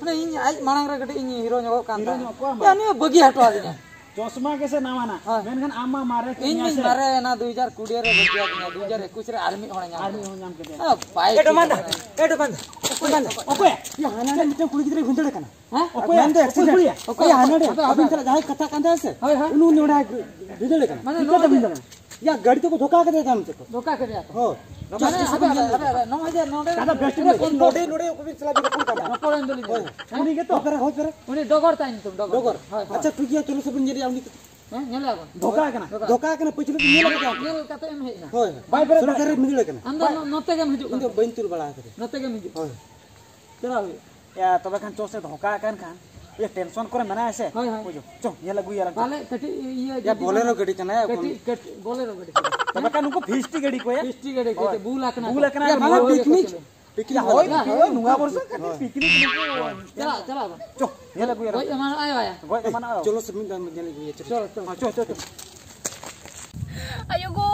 ᱢᱟᱱᱮ ᱤᱧ ᱟᱡ ᱢᱟᱲᱟᱝ ᱨᱮ ᱠᱟᱹᱴᱤᱡ ᱤᱧ ᱦᱤᱨᱳ ᱧᱚᱜᱚᱜ ᱠᱟᱱ ᱦᱤᱨᱳ ᱛᱟᱦᱮᱸᱫ᱾ ᱧᱚᱜ ᱠᱚᱣᱟ ᱢᱟ᱾ ᱭᱟ, ᱱᱩᱭ ᱵᱟᱹᱜᱤ ᱦᱚᱴᱚ ᱟᱫᱤᱧᱟ᱾ ᱪᱚᱥᱢᱟ ᱜᱮᱥᱮ ᱱᱟᱣᱟᱱᱟᱜ᱾ ᱦᱳᱭ᱾ ᱢᱮᱱᱠᱷᱟᱱ ᱟᱢ ᱢᱟ ᱢᱟᱨᱮ ᱠᱮᱫ ᱤᱧ ᱢᱮᱭᱟ ᱢᱟᱧ ᱥᱮ᱾ ᱢᱟᱨᱮ ᱮᱱᱟ, ᱫᱩ ᱦᱟᱡᱟᱨ ᱠᱩᱲᱤ ᱨᱮ ᱵᱟᱹᱜᱤ ᱟᱫᱤᱧᱟ, ᱫᱩ ᱦᱟᱡᱟᱨ ᱮᱠᱩᱥ ᱨᱮ ᱟᱨ ᱢᱤᱫ ᱦᱚᱲᱮ ᱧᱟᱢ ᱟᱨ ᱠᱮᱫᱟ᱾ ᱢᱤᱫ ᱦᱚᱲ ᱧᱟᱢ ᱠᱮᱫᱮᱭᱟ᱾ ᱚ, ᱵᱟᱭ ᱮ, ᱴᱷᱤᱠ ᱰᱚᱢᱟᱱ ᱫᱟ, ᱠᱟᱱᱟ᱾ ᱮ, ᱰᱚᱢᱟᱱ ᱫᱟ, ᱚᱠᱚᱭ ᱫᱟ? ᱚᱠᱚᱭ? ᱭᱟ, ᱦᱟᱱᱟ ᱨᱮ ᱢᱤᱫᱴᱟᱝ ᱠᱩᱲᱤ ᱜᱤᱫᱽᱨᱟᱹᱭ ᱵᱷᱤᱸᱫᱟᱹᱲ ᱠᱟᱱᱟ᱾ ᱦᱮᱸ? ᱚᱠᱚᱭ? ᱢᱮᱱ ᱫᱚ ᱚᱠᱚᱭ accident᱾ ᱠᱩᱲᱤᱭᱟ? ᱚᱠᱚᱭ ᱦᱟᱱᱟ ᱨᱮ? ᱟᱵᱮᱱ ᱥᱟᱞᱟᱜ ᱡᱟᱦᱟᱸᱭ ᱠᱟᱛᱷᱟ ᱠᱟᱱ ᱛᱟᱦᱮᱸ ᱥᱮ? ᱦᱳᱭ, ᱦᱳᱭ᱾ ᱩᱱᱤ, ᱩᱱᱤ ᱚᱸᱰᱮ ᱵᱷᱤᱸᱫᱟᱹᱲ ᱠᱟᱱᱟ᱾ ᱢᱟᱱᱮ ᱱᱤᱛᱚᱜ ᱱᱚᱣᱟ ᱫᱚ ᱵᱷᱤᱸᱫᱟᱹᱲ ᱠᱟᱱᱟ᱾ ᱭᱟ, ᱜᱟᱹᱰᱤ ᱛᱮᱠᱚ ᱫᱷᱳᱠᱟ ᱠᱮᱫᱮᱭᱟ ᱛᱟᱭᱚᱢ ᱛᱮᱠᱚ᱾ ᱫᱷᱳᱠᱟ ᱠᱮᱫᱮᱭᱟ ᱠᱚ᱾ ᱦᱳᱭ᱾ ᱢᱟᱱᱮ, ᱟᱵᱮ, ᱟᱵᱮ, ᱟᱵᱮ, ᱱᱚᱜᱼᱚᱭ ᱡᱮ ᱱᱚᱰᱮ ᱫᱟᱫᱟ, ᱵᱮᱥ ᱴᱷᱤᱠ ᱱᱚᱰᱮ, ᱱᱚᱰᱮ ᱚᱠᱚᱭ ᱵᱤᱱ ᱪᱟᱞᱟᱣ ᱠᱮᱫᱟ? ᱯᱷᱳᱱ ᱠᱟᱫᱟ᱾ ᱨᱚᱯᱚᱲ ᱮᱱ ᱫᱚᱞᱤᱧ᱾ ᱦᱳᱭ᱾ ᱦᱮᱸ? ᱩᱱᱤ ᱜᱮᱛᱚ? ᱦᱳᱭ, ᱯᱮᱨᱮ, ᱦᱳᱭ, ᱯᱮᱨᱮ᱾ ᱩᱱᱤ ᱰᱚᱜᱚᱨ ᱛᱟᱭ ᱧᱩᱛᱩᱢ, ᱰᱚᱜᱚᱨ᱾ ᱰᱚᱜᱚᱨ᱾ ᱦᱳᱭ, ᱦᱳᱭ᱾ ᱟᱪᱪᱷᱟ, ᱴᱷᱤᱠ ᱜᱮᱭᱟ, ᱪᱚᱞᱚ ᱥᱮ ᱵᱚᱱ ᱧᱮᱞᱮᱭᱟ ᱩᱱᱤ᱾ ᱦᱮᱸ, ᱧᱮᱞᱮᱭᱟ ᱵᱚᱱ᱾ ᱫᱷᱳᱠᱟ ᱟᱠᱟᱱᱟ᱾ ᱫᱷᱳᱠᱟ᱾ ᱫᱷᱳᱠᱟ ᱟᱠᱟᱱᱟ, ᱯᱟᱹᱪᱷᱞᱟᱹ ᱵᱤᱱ ᱧᱮᱞ ᱟᱠᱟᱫᱟ? ᱧᱮᱞ ᱠᱟᱛᱮ ᱮᱢ ᱦᱮᱡ ᱮᱱᱟ᱾ ᱦᱳᱭ, ᱦᱳᱭ᱾ ᱵᱟᱭ ᱯᱮᱨᱮ, ᱥᱚᱨᱠᱟᱨ ᱨᱮ ᱢᱤᱫ ᱟᱠᱟᱱᱟ᱾ ᱟᱢ ᱫᱚ ᱵᱟᱭ ᱱᱚ-, ᱱᱚᱛᱮ ᱜᱮᱢ ᱦᱤᱡᱩᱜ ᱤᱧ ᱫᱚ ᱠᱟᱱᱟ᱾ ᱵᱟᱹᱧ ᱛᱩᱞ ᱵᱟᱲᱟ ᱟᱠᱟᱫᱟ᱾ ᱱᱚᱛᱮ ᱜᱮᱢ ᱦᱤᱡᱩᱜ᱾ ᱦᱳᱭ᱾ ᱪᱟᱞᱟᱣ ᱦᱩᱭᱩᱜᱼᱟ᱾ ᱭᱟ, ᱛᱚᱵᱮ ᱠᱷᱟᱱ ᱪᱚ ᱥᱮ ᱫᱷᱳᱠᱟ ᱟᱠᱟᱱ ᱠᱷᱟᱱ᱾ ᱤᱭᱟᱹ, ᱴᱮᱱᱥᱚᱱ ᱠᱚᱨᱮ ᱢᱮᱱᱟᱭᱟ ᱥᱮ᱾ ᱦᱳᱭ, ᱦᱳᱭ᱾ ᱵᱩᱡᱷᱟᱹᱣ᱾ ᱪᱚ, ᱧᱮᱞ ᱟᱹᱜᱩᱭᱟ ᱞᱟᱝ᱾ ᱛᱟᱦᱞᱮ ᱠᱟᱹᱴᱤᱡ ᱤᱭᱟᱹ ᱭᱟ, ᱡᱩᱫᱤ ᱵᱚᱞᱮᱨᱳ ᱵᱟᱝ ᱜᱟᱹᱰᱤ ᱠᱟᱱᱟ, ᱠᱟᱹᱴᱤᱡ, ᱮᱠᱷᱚᱱ᱾ ᱠᱟᱹᱴᱤᱡ ᱵᱚᱞᱮᱨᱳ ᱜᱟᱹᱰᱤ ᱠᱟᱱᱟ᱾ ᱛᱚᱵᱮ ᱠᱷᱟᱱ ᱱᱩᱠᱩ ᱯᱷᱤᱥᱴᱤ ᱜᱟᱹᱰᱤ ᱠᱚ, ᱭᱟ? ᱯᱷᱤᱥᱴᱤ ᱜᱟᱹᱰᱤ ᱠᱚ, ᱦᱳᱭ᱾ ᱵᱩᱞ ᱟᱠᱟᱱᱟ ᱵᱩᱞ ᱠᱚ᱾ ᱟᱠᱟᱱᱟ ᱭᱟ, ᱠᱚ᱾ ᱵᱟᱝᱟ, ᱦᱳᱭ, ᱯᱤᱠᱱᱤᱠ᱾ ᱦᱳᱭ᱾ ᱯᱤᱠᱱᱤᱠ ᱦᱳᱭ, ᱦᱩᱭᱩᱜᱼᱟ, ᱦᱳᱭ, ᱱᱚᱣᱟ ᱦᱳᱭ᱾ ᱵᱚᱨᱥᱟ ᱠᱟᱹᱴᱤᱡ ᱦᱳᱭ᱾ ᱯᱤᱠᱱᱤᱠ ᱦᱩᱭᱩᱜᱼᱟ᱾ ᱪᱟᱞᱟᱜ, ᱪᱟᱞᱟᱜ ᱵᱚᱱ᱾ ᱪᱚ, ᱧᱮᱞ ᱟᱹᱜᱩᱭᱟ ᱞᱟᱝ᱾ ᱜᱚᱡ ᱮᱢᱟᱱᱚᱜ ᱟᱭ ᱵᱟᱭᱟ᱾ ᱜᱚᱡ ᱮᱢᱟᱱᱚᱜ ᱟᱭ᱾ ᱪᱚᱞᱚ ᱥᱮ ᱢᱤᱫ ᱫᱷᱟᱣ ᱧᱮᱞ ᱟᱹᱜᱩᱭᱟ, ᱪᱚᱞᱚ᱾ ᱪᱚᱞᱚ, ᱪᱚᱞᱚ, ᱪᱚᱞᱚ᱾ ᱟᱭᱳ ᱜᱳ,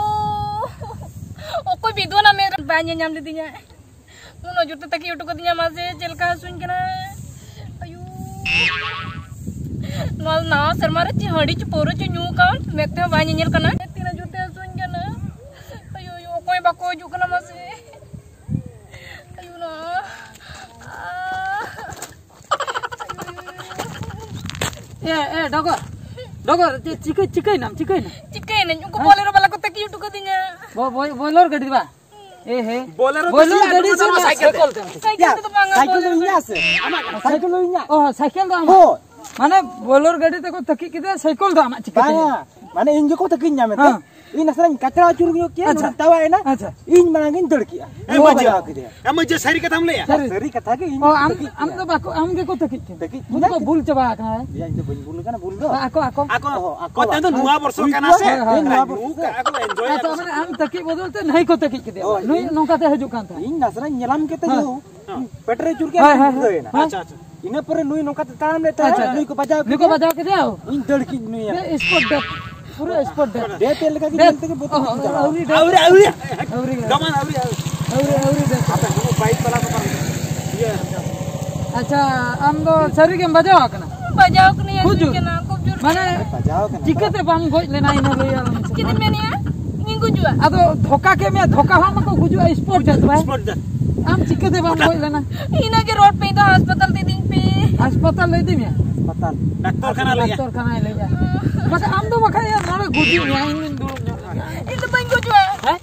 ᱚᱠᱚᱭ ᱵᱤᱫᱩᱣᱟᱱᱟ ᱢᱮᱫ ᱨᱮ ᱵᱟᱭ ᱧᱮᱧᱟᱢ ᱞᱤᱫᱤᱧᱟ? ᱩᱱᱟᱹᱜ ᱡᱳᱨ ᱛᱮ ᱛᱟᱹᱠᱤᱡ ᱦᱚᱴᱚ ᱠᱟᱹᱫᱤᱧᱟ, ᱢᱟᱥᱮ ᱪᱮᱫ ᱞᱮᱠᱟ ᱦᱟᱹᱥᱩᱧ ᱠᱟᱱᱟ᱾ ᱟᱭᱳ, ᱱᱚᱣᱟ ᱱᱟᱣᱟ ᱥᱮᱨᱢᱟ ᱨᱮ ᱪᱮᱫ ᱦᱟᱺᱰᱤ ᱪᱚ ᱯᱟᱹᱣᱨᱟᱹ ᱪᱚ ᱧᱩ ᱠᱟᱱ, ᱢᱮᱫ ᱛᱮᱦᱚᱸ ᱵᱟᱭ ᱧᱮᱧᱮᱞ ᱠᱟᱱᱟ᱾ ᱛᱤᱱᱟᱹᱜ ᱡᱳᱨ ᱛᱮ ᱦᱟᱹᱥᱩᱧ ᱠᱟᱱᱟ᱾ ᱟᱭᱳ, ᱟᱭᱳ, ᱚᱠᱚᱭ ᱵᱟᱠᱚ ᱦᱤᱡᱩᱜ ᱠᱟᱱᱟ, ᱢᱟᱥᱮ᱾ ᱟᱭᱳ, ᱱᱟ᱾ ᱟᱭᱳ, ᱟᱭᱳ, ᱟᱭᱳ᱾ ᱮ, ᱮ, ᱰᱚᱜᱚᱨ, ᱰᱚᱜᱚᱨ, ᱪᱮᱫ ᱪᱤᱠᱟᱹ-, ᱪᱤᱠᱟᱹᱭᱱᱟᱢ, ᱪᱤᱠᱟᱹᱭᱱᱟᱢ? ᱪᱤᱠᱟᱹᱭᱱᱟᱹᱧ? ᱩᱱᱠᱩ ᱦᱮᱸ? ᱵᱚᱞᱮᱨᱳ ᱵᱟᱞᱟ ᱠᱚ ᱛᱟᱹᱠᱤᱡ ᱦᱚᱴᱚ ᱠᱟᱹᱫᱤᱧᱟ᱾ ᱵᱚ-, ᱵᱚ-, ᱵᱚᱭᱞᱚᱨ ᱜᱟᱹᱰᱤ ᱵᱟ? ᱮ ᱦᱮ᱾ ᱵᱚᱞᱮᱨᱳ ᱫᱚ ᱵᱚᱞᱮᱨᱳ ᱪᱮᱫ? ᱜᱟᱹᱰᱤ ᱟᱫᱚ ᱪᱮᱫ ᱱᱚᱣᱟ ᱥᱟᱭᱠᱮᱞ ᱛᱮ? ᱥᱟᱭᱠᱮᱞ ᱛᱮᱫᱚ ᱵᱟᱝᱟ, ᱥᱟᱭᱠᱮᱞ ᱫᱚ ᱵᱚᱞᱮᱨᱳ ᱤᱧᱟᱹᱜ ᱜᱟᱹᱰᱤ᱾ ᱥᱮ? ᱟᱢᱟᱜ ᱠᱟᱱᱟ᱾ ᱥᱟᱭᱠᱮᱞ ᱫᱚ ᱤᱧᱟᱹᱜ᱾ ᱚ, ᱥᱟᱭᱠᱮᱞ ᱫᱚ ᱟᱢᱟᱜ᱾ ᱦᱳᱭ᱾ ᱢᱟᱱᱮ ᱵᱚᱞᱮᱨᱳ ᱜᱟᱹᱰᱤ ᱛᱮᱠᱚ ᱛᱟᱹᱠᱤᱡ ᱠᱮᱫᱟ, ᱥᱟᱭᱠᱮᱞ ᱫᱚ ᱟᱢᱟᱜ ᱪᱤᱠᱟᱹᱛᱮ? ᱵᱟᱝᱟ, ᱢᱟᱱᱮ ᱤᱧ ᱜᱮᱠᱚ ᱛᱟᱹᱠᱤᱡ ᱧᱟᱢᱮ ᱛᱮ᱾ ᱦᱮᱸ᱾ ᱤᱧ ᱱᱟᱥᱮᱱᱟᱜ ᱤᱧ ᱠᱟᱪᱨᱟ ᱟᱹᱪᱩᱨ ᱧᱚᱜ ᱠᱮᱜᱼᱟ, ᱟᱪᱪᱷᱟ᱾ ᱱᱚᱰᱮ ᱛᱟᱣᱟᱭᱮᱱᱟ᱾ ᱟᱪᱪᱷᱟ᱾ ᱤᱧ ᱢᱟᱲᱟᱝ ᱤᱧ ᱫᱟᱹᱲ ᱠᱮᱜᱼᱟ᱾ ᱮ ᱱᱚᱣᱟ ᱢᱟᱹᱡᱷᱤ, ᱵᱟᱡᱟᱣ ᱠᱮᱫᱮᱭᱟ᱾ ᱮ ᱢᱟᱹᱡᱷᱤ, ᱥᱟᱹᱨᱤ ᱠᱟᱛᱷᱟᱢ ᱞᱟᱹᱭᱟ? ᱥᱟᱹᱨᱤ᱾ ᱥᱟᱹᱨᱤ ᱠᱟᱛᱷᱟ ᱜᱮ, ᱤᱧ ᱚ, ᱟᱢ, ᱛᱟᱹᱠᱤᱡ ᱟᱢ ᱠᱮᱜᱼᱟ᱾ ᱫᱚ ᱵᱟᱠᱚ, ᱟᱢ ᱜᱮᱠᱚ ᱛᱟᱹᱠᱤᱡ ᱠᱮᱫᱟ᱾ ᱛᱟᱹᱠᱤᱡ ᱩᱱᱠᱩ ᱫᱚ ᱠᱮᱫᱟ᱾ ᱵᱩᱞ ᱪᱟᱵᱟ ᱟᱠᱟᱱᱟ᱾ ᱭᱟ, ᱤᱧ ᱫᱚ ᱵᱟᱹᱧ ᱵᱩᱞ ᱟᱠᱟᱱᱟ, ᱵᱩᱞ ᱫᱚ᱾ ᱟᱠᱚ, ᱟᱠᱚ᱾ ᱟᱠᱚ, ᱚ, ᱟᱠᱚ ᱦᱚᱸ ᱛᱮᱦᱮᱧ ᱫᱚ ᱵᱟᱠᱚ᱾ ᱱᱚᱣᱟ ᱵᱚᱨᱥᱚ ᱦᱩᱭ ᱠᱟᱱᱟ ᱠᱚᱣᱟ᱾ ᱥᱮ? ᱦᱳᱭ, ᱦᱳᱭ, ᱦᱳᱭ᱾ ᱱᱚᱣᱟ ᱵᱚᱨᱥᱚ ᱟᱪᱪᱷᱟ, ᱠᱟᱱᱟ᱾ ᱢᱟᱱᱮ ᱟᱢ ᱛᱟᱹᱠᱤᱡ ᱵᱚᱫᱚᱞ ᱛᱮ ᱱᱟᱹᱭ ᱠᱚ ᱛᱟᱹᱠᱤᱡ ᱠᱮᱫᱮᱭᱟ᱾ ᱦᱳᱭ, ᱱᱩᱭ ᱤᱧ ᱱᱚᱝᱠᱟ ᱛᱮ ᱦᱤᱡᱩᱜ ᱠᱟᱱ ᱛᱟᱦᱮᱸᱫ᱾ ᱤᱧ ᱱᱟᱥᱮᱱᱟᱜ ᱤᱧ ᱧᱮᱞᱟᱢ ᱠᱮᱫ ᱛᱮ ᱦᱮᱸ᱾ ᱧᱩ᱾ ᱦᱮᱸ᱾ ᱯᱮᱴᱨᱮ ᱪᱩᱨ ᱠᱮᱫ ᱦᱳᱭ, ᱦᱳᱭ, ᱵᱩᱡᱷᱟᱹᱣ ᱦᱳᱭ᱾ ᱮᱱᱟ᱾ ᱦᱮᱸ᱾ ᱟᱪᱪᱷᱟ, ᱟᱪᱪᱷᱟ᱾ ᱤᱱᱟᱹ ᱯᱚᱨᱮ ᱱᱩᱭ ᱱᱚᱝᱠᱟ ᱛᱮ ᱛᱟᱲᱟᱢ ᱞᱮᱫ ᱛᱟᱦᱮᱸᱫ, ᱟᱪᱪᱷᱟ, ᱟᱪᱪᱷᱟ᱾ ᱱᱩᱭ ᱠᱚ ᱵᱟᱡᱟᱣ ᱱᱩᱭ ᱠᱚ ᱠᱮᱫᱮᱭᱟ᱾ ᱵᱟᱡᱟᱣ ᱠᱮᱫᱮᱭᱟ? ᱤᱧ ᱫᱟᱹᱲ ᱠᱮᱫ ᱱᱩᱭᱟ᱾ ᱫᱮ, spot death᱾ ᱯᱩᱨᱟᱹ spot death᱾ ᱰᱮᱛᱷ ᱞᱮᱠᱟ ᱜᱮ ᱰᱮᱛᱷ᱾ ᱧᱮᱞ ᱛᱮᱜᱮ ᱵᱚᱛᱚᱨ ᱚ, ᱵᱩᱡᱷᱟᱹᱜᱼᱟ᱾ ᱟᱹᱣᱨᱤ ᱰᱮᱛᱷ᱾ ᱟᱹᱣᱨᱤ, ᱟᱹᱣᱨᱤ᱾ ᱟᱹᱣᱨᱤ᱾ ᱫᱟᱢᱟᱱ ᱟᱹᱣᱨᱤ, ᱟᱹᱣᱨᱤ᱾ ᱟᱹᱣᱨᱤ, ᱟᱹᱣᱨᱤ ᱰᱮᱛᱷ᱾ ᱟᱯᱮ ᱱᱩᱠᱩ ᱵᱟᱭᱤᱠ ᱵᱟᱞᱟ ᱠᱚ ᱯᱟᱨᱚᱢ ᱤᱭᱟᱹ᱾ ᱟᱪᱪᱷᱟ, ᱟᱢ ᱫᱚ ᱥᱟᱹᱨᱤ ᱜᱮᱢ ᱵᱟᱡᱟᱣ ᱟᱠᱟᱱᱟ? ᱵᱟᱡᱟᱣ ᱠᱟᱹᱱᱟᱹᱧ, ᱠᱷᱩᱵ ᱡᱳᱨ᱾ ᱦᱟᱹᱥᱩᱧ ᱠᱟᱱᱟ, ᱠᱷᱩᱵ ᱡᱳᱨ᱾ ᱢᱟᱱᱮ, ᱵᱟᱡᱟᱣ ᱠᱟᱱᱟ ᱪᱤᱠᱟᱹᱛᱮ ᱛᱚ᱾ ᱵᱟᱢ ᱜᱚᱡ ᱞᱮᱱᱟ ᱤᱱᱟᱹ ᱞᱟᱹᱭ ᱟᱞᱟᱝ ᱢᱮᱥᱮ? ᱪᱮᱫ ᱮᱢ ᱢᱮᱱᱮᱜᱼᱟ? ᱤᱧ ᱜᱩᱡᱩᱜᱼᱟ? ᱟᱫᱚ ᱫᱷᱳᱠᱟ ᱠᱮᱫ ᱢᱮᱭᱟ, ᱫᱷᱳᱠᱟ ᱦᱚᱲ ᱢᱟᱠᱚ ᱜᱩᱡᱩᱜᱼᱟ, spot death ᱵᱟᱭ? Spot death᱾ ᱟᱢ ᱪᱤᱠᱟᱹᱛᱮ ᱵᱟᱢ ᱜᱚᱡ ᱞᱮᱱᱟ? ᱤᱱᱟᱹᱜᱮ ᱨᱚᱲ ᱯᱮ, ᱤᱧ ᱫᱚ ᱦᱟᱥᱯᱟᱛᱟᱞ ᱛᱮ ᱤᱫᱤᱧ ᱯᱮ᱾ ᱦᱟᱥᱯᱟᱛᱟᱞ ᱞᱮ ᱤᱫᱤ ᱢᱮᱭᱟ? ᱦᱟᱥᱯᱟᱛᱟᱞ᱾ ᱰᱟᱠᱛᱚᱨ ᱠᱷᱟᱱᱟ ᱞᱟᱹᱭᱟ᱾ ᱰᱟᱠᱛᱚᱨ ᱠᱷᱟᱱᱟᱭ ᱞᱟᱹᱭᱟ᱾ ᱵᱟᱠᱷᱟᱡ ᱟᱢ ᱫᱚ ᱵᱟᱠᱷᱟᱡ ᱱᱚᱰᱮ ᱜᱩᱡᱩᱜ ᱢᱮᱭᱟ, ᱤᱧ ᱫᱩᱧ ᱫᱩᱲᱩᱵ ᱧᱚᱜ ᱞᱮᱱ ᱜᱮ᱾ ᱤᱧ ᱫᱚ ᱵᱟᱹᱧ ᱜᱩᱡᱩᱜᱼᱟ᱾ ᱦᱮᱸ?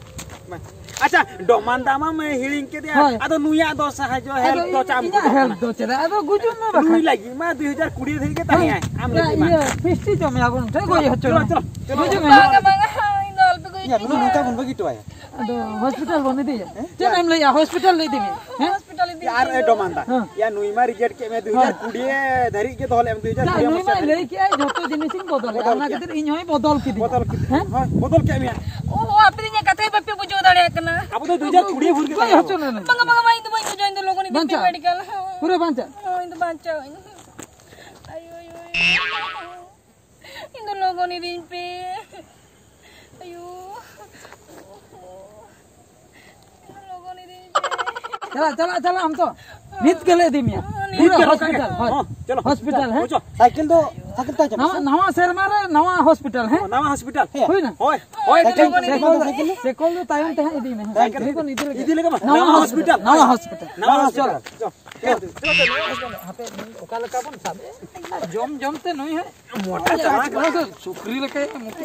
ᱟᱪᱪᱷᱟ, ᱰᱚᱢᱟᱱ ᱫᱟ ᱢᱟᱢ ᱦᱤᱲᱤᱧ ᱠᱮᱫᱮᱭᱟ᱾ ᱦᱳᱭ᱾ ᱟᱫᱚ ᱱᱩᱭᱟᱜ ᱫᱚ ᱥᱟᱦᱟᱡᱽᱡᱚ ᱟᱫᱚ help ᱫᱚ ᱪᱟᱜ ᱮᱢ ᱤᱧᱟᱹᱜ ᱠᱷᱚᱡᱚᱜ help ᱠᱟᱱᱟ? ᱫᱚ ᱪᱮᱫᱟᱜ? ᱟᱫᱚ ᱜᱩᱡᱩᱜ ᱢᱮ ᱵᱟᱠᱷᱟᱱ᱾ ᱱᱩᱭ ᱞᱟᱹᱜᱤᱫ ᱢᱟ ᱫᱩ ᱦᱟᱡᱟᱨ ᱠᱩᱲᱤ ᱫᱷᱟᱹᱨᱤᱡ ᱜᱮ ᱛᱟᱦᱮᱸᱭᱟᱭ᱾ ᱟᱢ ᱞᱟᱹᱜᱤᱫ ᱢᱟ᱾ ᱤᱭᱟᱹ, ᱯᱷᱤᱥᱴᱤ ᱡᱚᱢ ᱭᱟᱵᱚᱱ, ᱴᱷᱤᱠ ᱜᱮᱭᱟ, ᱪᱚᱞᱚ, ᱪᱚᱞᱚ, ᱪᱚᱞᱚ᱾ ᱵᱩᱡᱩᱜ ᱢᱮ᱾ ᱵᱟᱝᱟ, ᱵᱟᱝᱟ, ᱤᱧ ᱫᱚ ᱟᱞᱚᱯᱮ ᱜᱩᱡᱩᱜ ᱭᱟ, ᱱᱩᱭ ᱱᱚᱝᱠᱟ ᱵᱚᱱ ᱵᱟᱹᱜᱤ ᱦᱚᱴᱚ ᱟᱭᱟ᱾ ᱟᱫᱚ ᱦᱚᱥᱯᱤᱴᱟᱞ ᱵᱚᱱ ᱤᱫᱤᱭᱟ᱾ ᱦᱮᱸ? ᱪᱮᱫ ᱮᱢ ᱞᱟᱹᱭᱟ? ᱦᱚᱥᱯᱤᱴᱟᱞ ᱞᱮ ᱤᱫᱤ ᱢᱮᱭᱟ᱾ ᱦᱮᱸ? ᱦᱚᱥᱯᱤᱴᱟᱞ ᱤᱫᱤ ᱟᱨ ᱢᱮᱭᱟ᱾ ᱮ ᱰᱚᱢᱟᱱ ᱫᱟ᱾ ᱦᱮᱸ᱾ ᱭᱟ, ᱱᱩᱭ ᱢᱟ reject ᱠᱮᱫ ᱢᱮ, ᱦᱮᱸ᱾ ᱫᱩ ᱦᱟᱡᱟᱨ ᱠᱩᱲᱤ ᱫᱷᱟᱹᱨᱤᱡ ᱜᱮ ᱫᱚᱦᱚ ᱞᱮᱫ ᱢᱮ, ᱫᱩ ᱦᱟᱡᱟᱨ ᱠᱩᱲᱤ ᱱᱩᱭ ᱢᱟᱭ ᱢᱟᱥᱮ ᱞᱟᱹᱭ ᱠᱮᱜᱼᱟᱭ ᱡᱷᱚᱛᱚ ᱡᱤᱱᱤᱥᱤᱧ ᱵᱚᱫᱚᱞᱮᱜᱼᱟ, ᱵᱚᱫᱚᱞ ᱚᱱᱟ ᱠᱮᱫ᱾ ᱠᱷᱟᱹᱛᱤᱨ ᱤᱧ ᱦᱚᱸᱭ ᱵᱚᱫᱚᱞ ᱠᱤᱫᱤᱧᱟ᱾ ᱵᱚᱫᱚᱞ ᱠᱮᱫ᱾ ᱦᱮᱸ? ᱦᱳᱭ, ᱵᱚᱫᱚᱞ ᱠᱮᱫ ᱢᱮᱭᱟ᱾ ᱚ, ᱟᱯᱮ ᱤᱧᱟᱹᱜ ᱠᱟᱛᱷᱟ ᱜᱮ ᱵᱟᱯᱮ ᱵᱩᱡᱷᱟᱹᱣ ᱫᱟᱲᱮᱭᱟᱜ ᱠᱟᱱᱟ᱾ ᱟᱵᱚ ᱫᱚ ᱫᱩ ᱦᱟᱡᱟᱨ ᱠᱩᱲᱤ ᱵᱷᱳᱨ ᱜᱮ ᱚᱠᱚᱭ ᱛᱟᱦᱮᱸ ᱦᱚᱪᱚ ᱞᱮᱱᱟ? ᱵᱟᱝᱟ, ᱵᱟᱝᱟ, ᱵᱟᱝᱟ, ᱤᱧ ᱫᱚ ᱵᱟᱹᱧ ᱜᱩᱡᱩᱜᱼᱟ, ᱤᱧ ᱫᱚ ᱞᱚᱜᱚᱱ ᱤᱫᱤ ᱯᱮ ᱵᱟᱧᱪᱟᱜ᱾ ᱢᱮᱰᱤᱠᱮᱞ᱾ ᱦᱳᱭ᱾ ᱯᱩᱨᱟᱹ ᱵᱟᱧᱪᱟᱜ? ᱦᱳᱭ, ᱤᱧ ᱫᱚ ᱵᱟᱧᱪᱟᱣ ᱟᱹᱧ᱾ ᱟᱭᱳ, ᱟᱭᱳ, ᱟᱭᱳ᱾ ᱤᱧ ᱫᱚ ᱞᱚᱜᱚᱱ ᱤᱫᱤᱧ ᱯᱮ᱾ ᱟᱭᱳ᱾ ᱤᱧ ᱫᱚ ᱞᱚᱜᱚᱱ ᱤᱫᱤᱧ ᱯᱮ᱾ ᱪᱟᱞᱟᱜ, ᱪᱟᱞᱟᱜ, ᱪᱟᱞᱟᱜ ᱟᱢ ᱛᱚ᱾ ᱱᱤᱛ ᱜᱮᱞᱮ ᱤᱫᱤ ᱢᱮᱭᱟ᱾ ᱱᱤᱛ ᱯᱩᱨᱟᱹ ᱜᱮ ᱦᱚᱥᱯᱤᱴᱟᱞ, ᱦᱚᱥᱯᱤᱴᱟᱞ᱾ ᱦᱳᱭ᱾ ᱦᱚᱸ, ᱪᱚᱞᱚ᱾ ᱦᱚᱥᱯᱤᱴᱟᱞ, ᱦᱮᱸ? ᱵᱩᱡᱷᱟᱹᱣ᱾ ᱥᱟᱭᱠᱮᱞ ᱫᱚ, ᱥᱟᱭᱠᱮᱞ ᱛᱟᱦᱮᱸ ᱠᱟᱱᱟ ᱱᱟᱣᱟ, ᱥᱮ? ᱱᱟᱣᱟ ᱥᱮᱨᱢᱟ ᱨᱮ ᱱᱟᱣᱟ ᱦᱚᱥᱯᱤᱴᱟᱞ, ᱦᱮᱸ? ᱦᱳᱭ ᱱᱟ? ᱦᱳᱭ᱾ ᱦᱳᱭ, ᱦᱳᱭ, ᱥᱟᱭᱠᱮᱞ, ᱥᱟᱭᱠᱮᱞ, ᱥᱟᱭᱠᱮᱞ᱾ ᱥᱟᱭᱠᱮᱞ ᱫᱚ ᱛᱟᱭᱚᱢ ᱛᱮ ᱦᱟᱸᱜ ᱤᱫᱤ ᱢᱮ, ᱦᱮᱸ? ᱥᱟᱭᱠᱮᱞ᱾ ᱱᱤᱛ ᱫᱚ ᱤᱫᱤ ᱞᱮᱜᱮ ᱢᱟ᱾ ᱱᱟᱣᱟ ᱱᱟᱣᱟ ᱦᱚᱥᱯᱤᱴᱟᱞ, ᱦᱚᱥᱯᱤᱴᱟᱞ᱾ ᱱᱟᱣᱟ ᱦᱚᱥᱯᱤᱴᱟᱞ᱾ ᱱᱟᱣᱟ ᱦᱚᱥᱯᱤᱴᱟᱞ᱾ ᱪᱚᱞᱚ᱾ ᱦᱟᱯᱮ ᱚᱠᱟ ᱞᱮᱠᱟ ᱵᱚᱱ ᱥᱟᱵ ᱮ? ᱡᱚᱢ ᱡᱚᱢ ᱛᱮ ᱱᱩᱭ ᱦᱚᱸ ᱢᱚᱴᱟ ᱪᱟᱵᱟ ᱠᱟᱱᱟ᱾ ᱥᱩᱠᱨᱤ ᱞᱮᱠᱟ ᱢᱩᱴᱤ᱾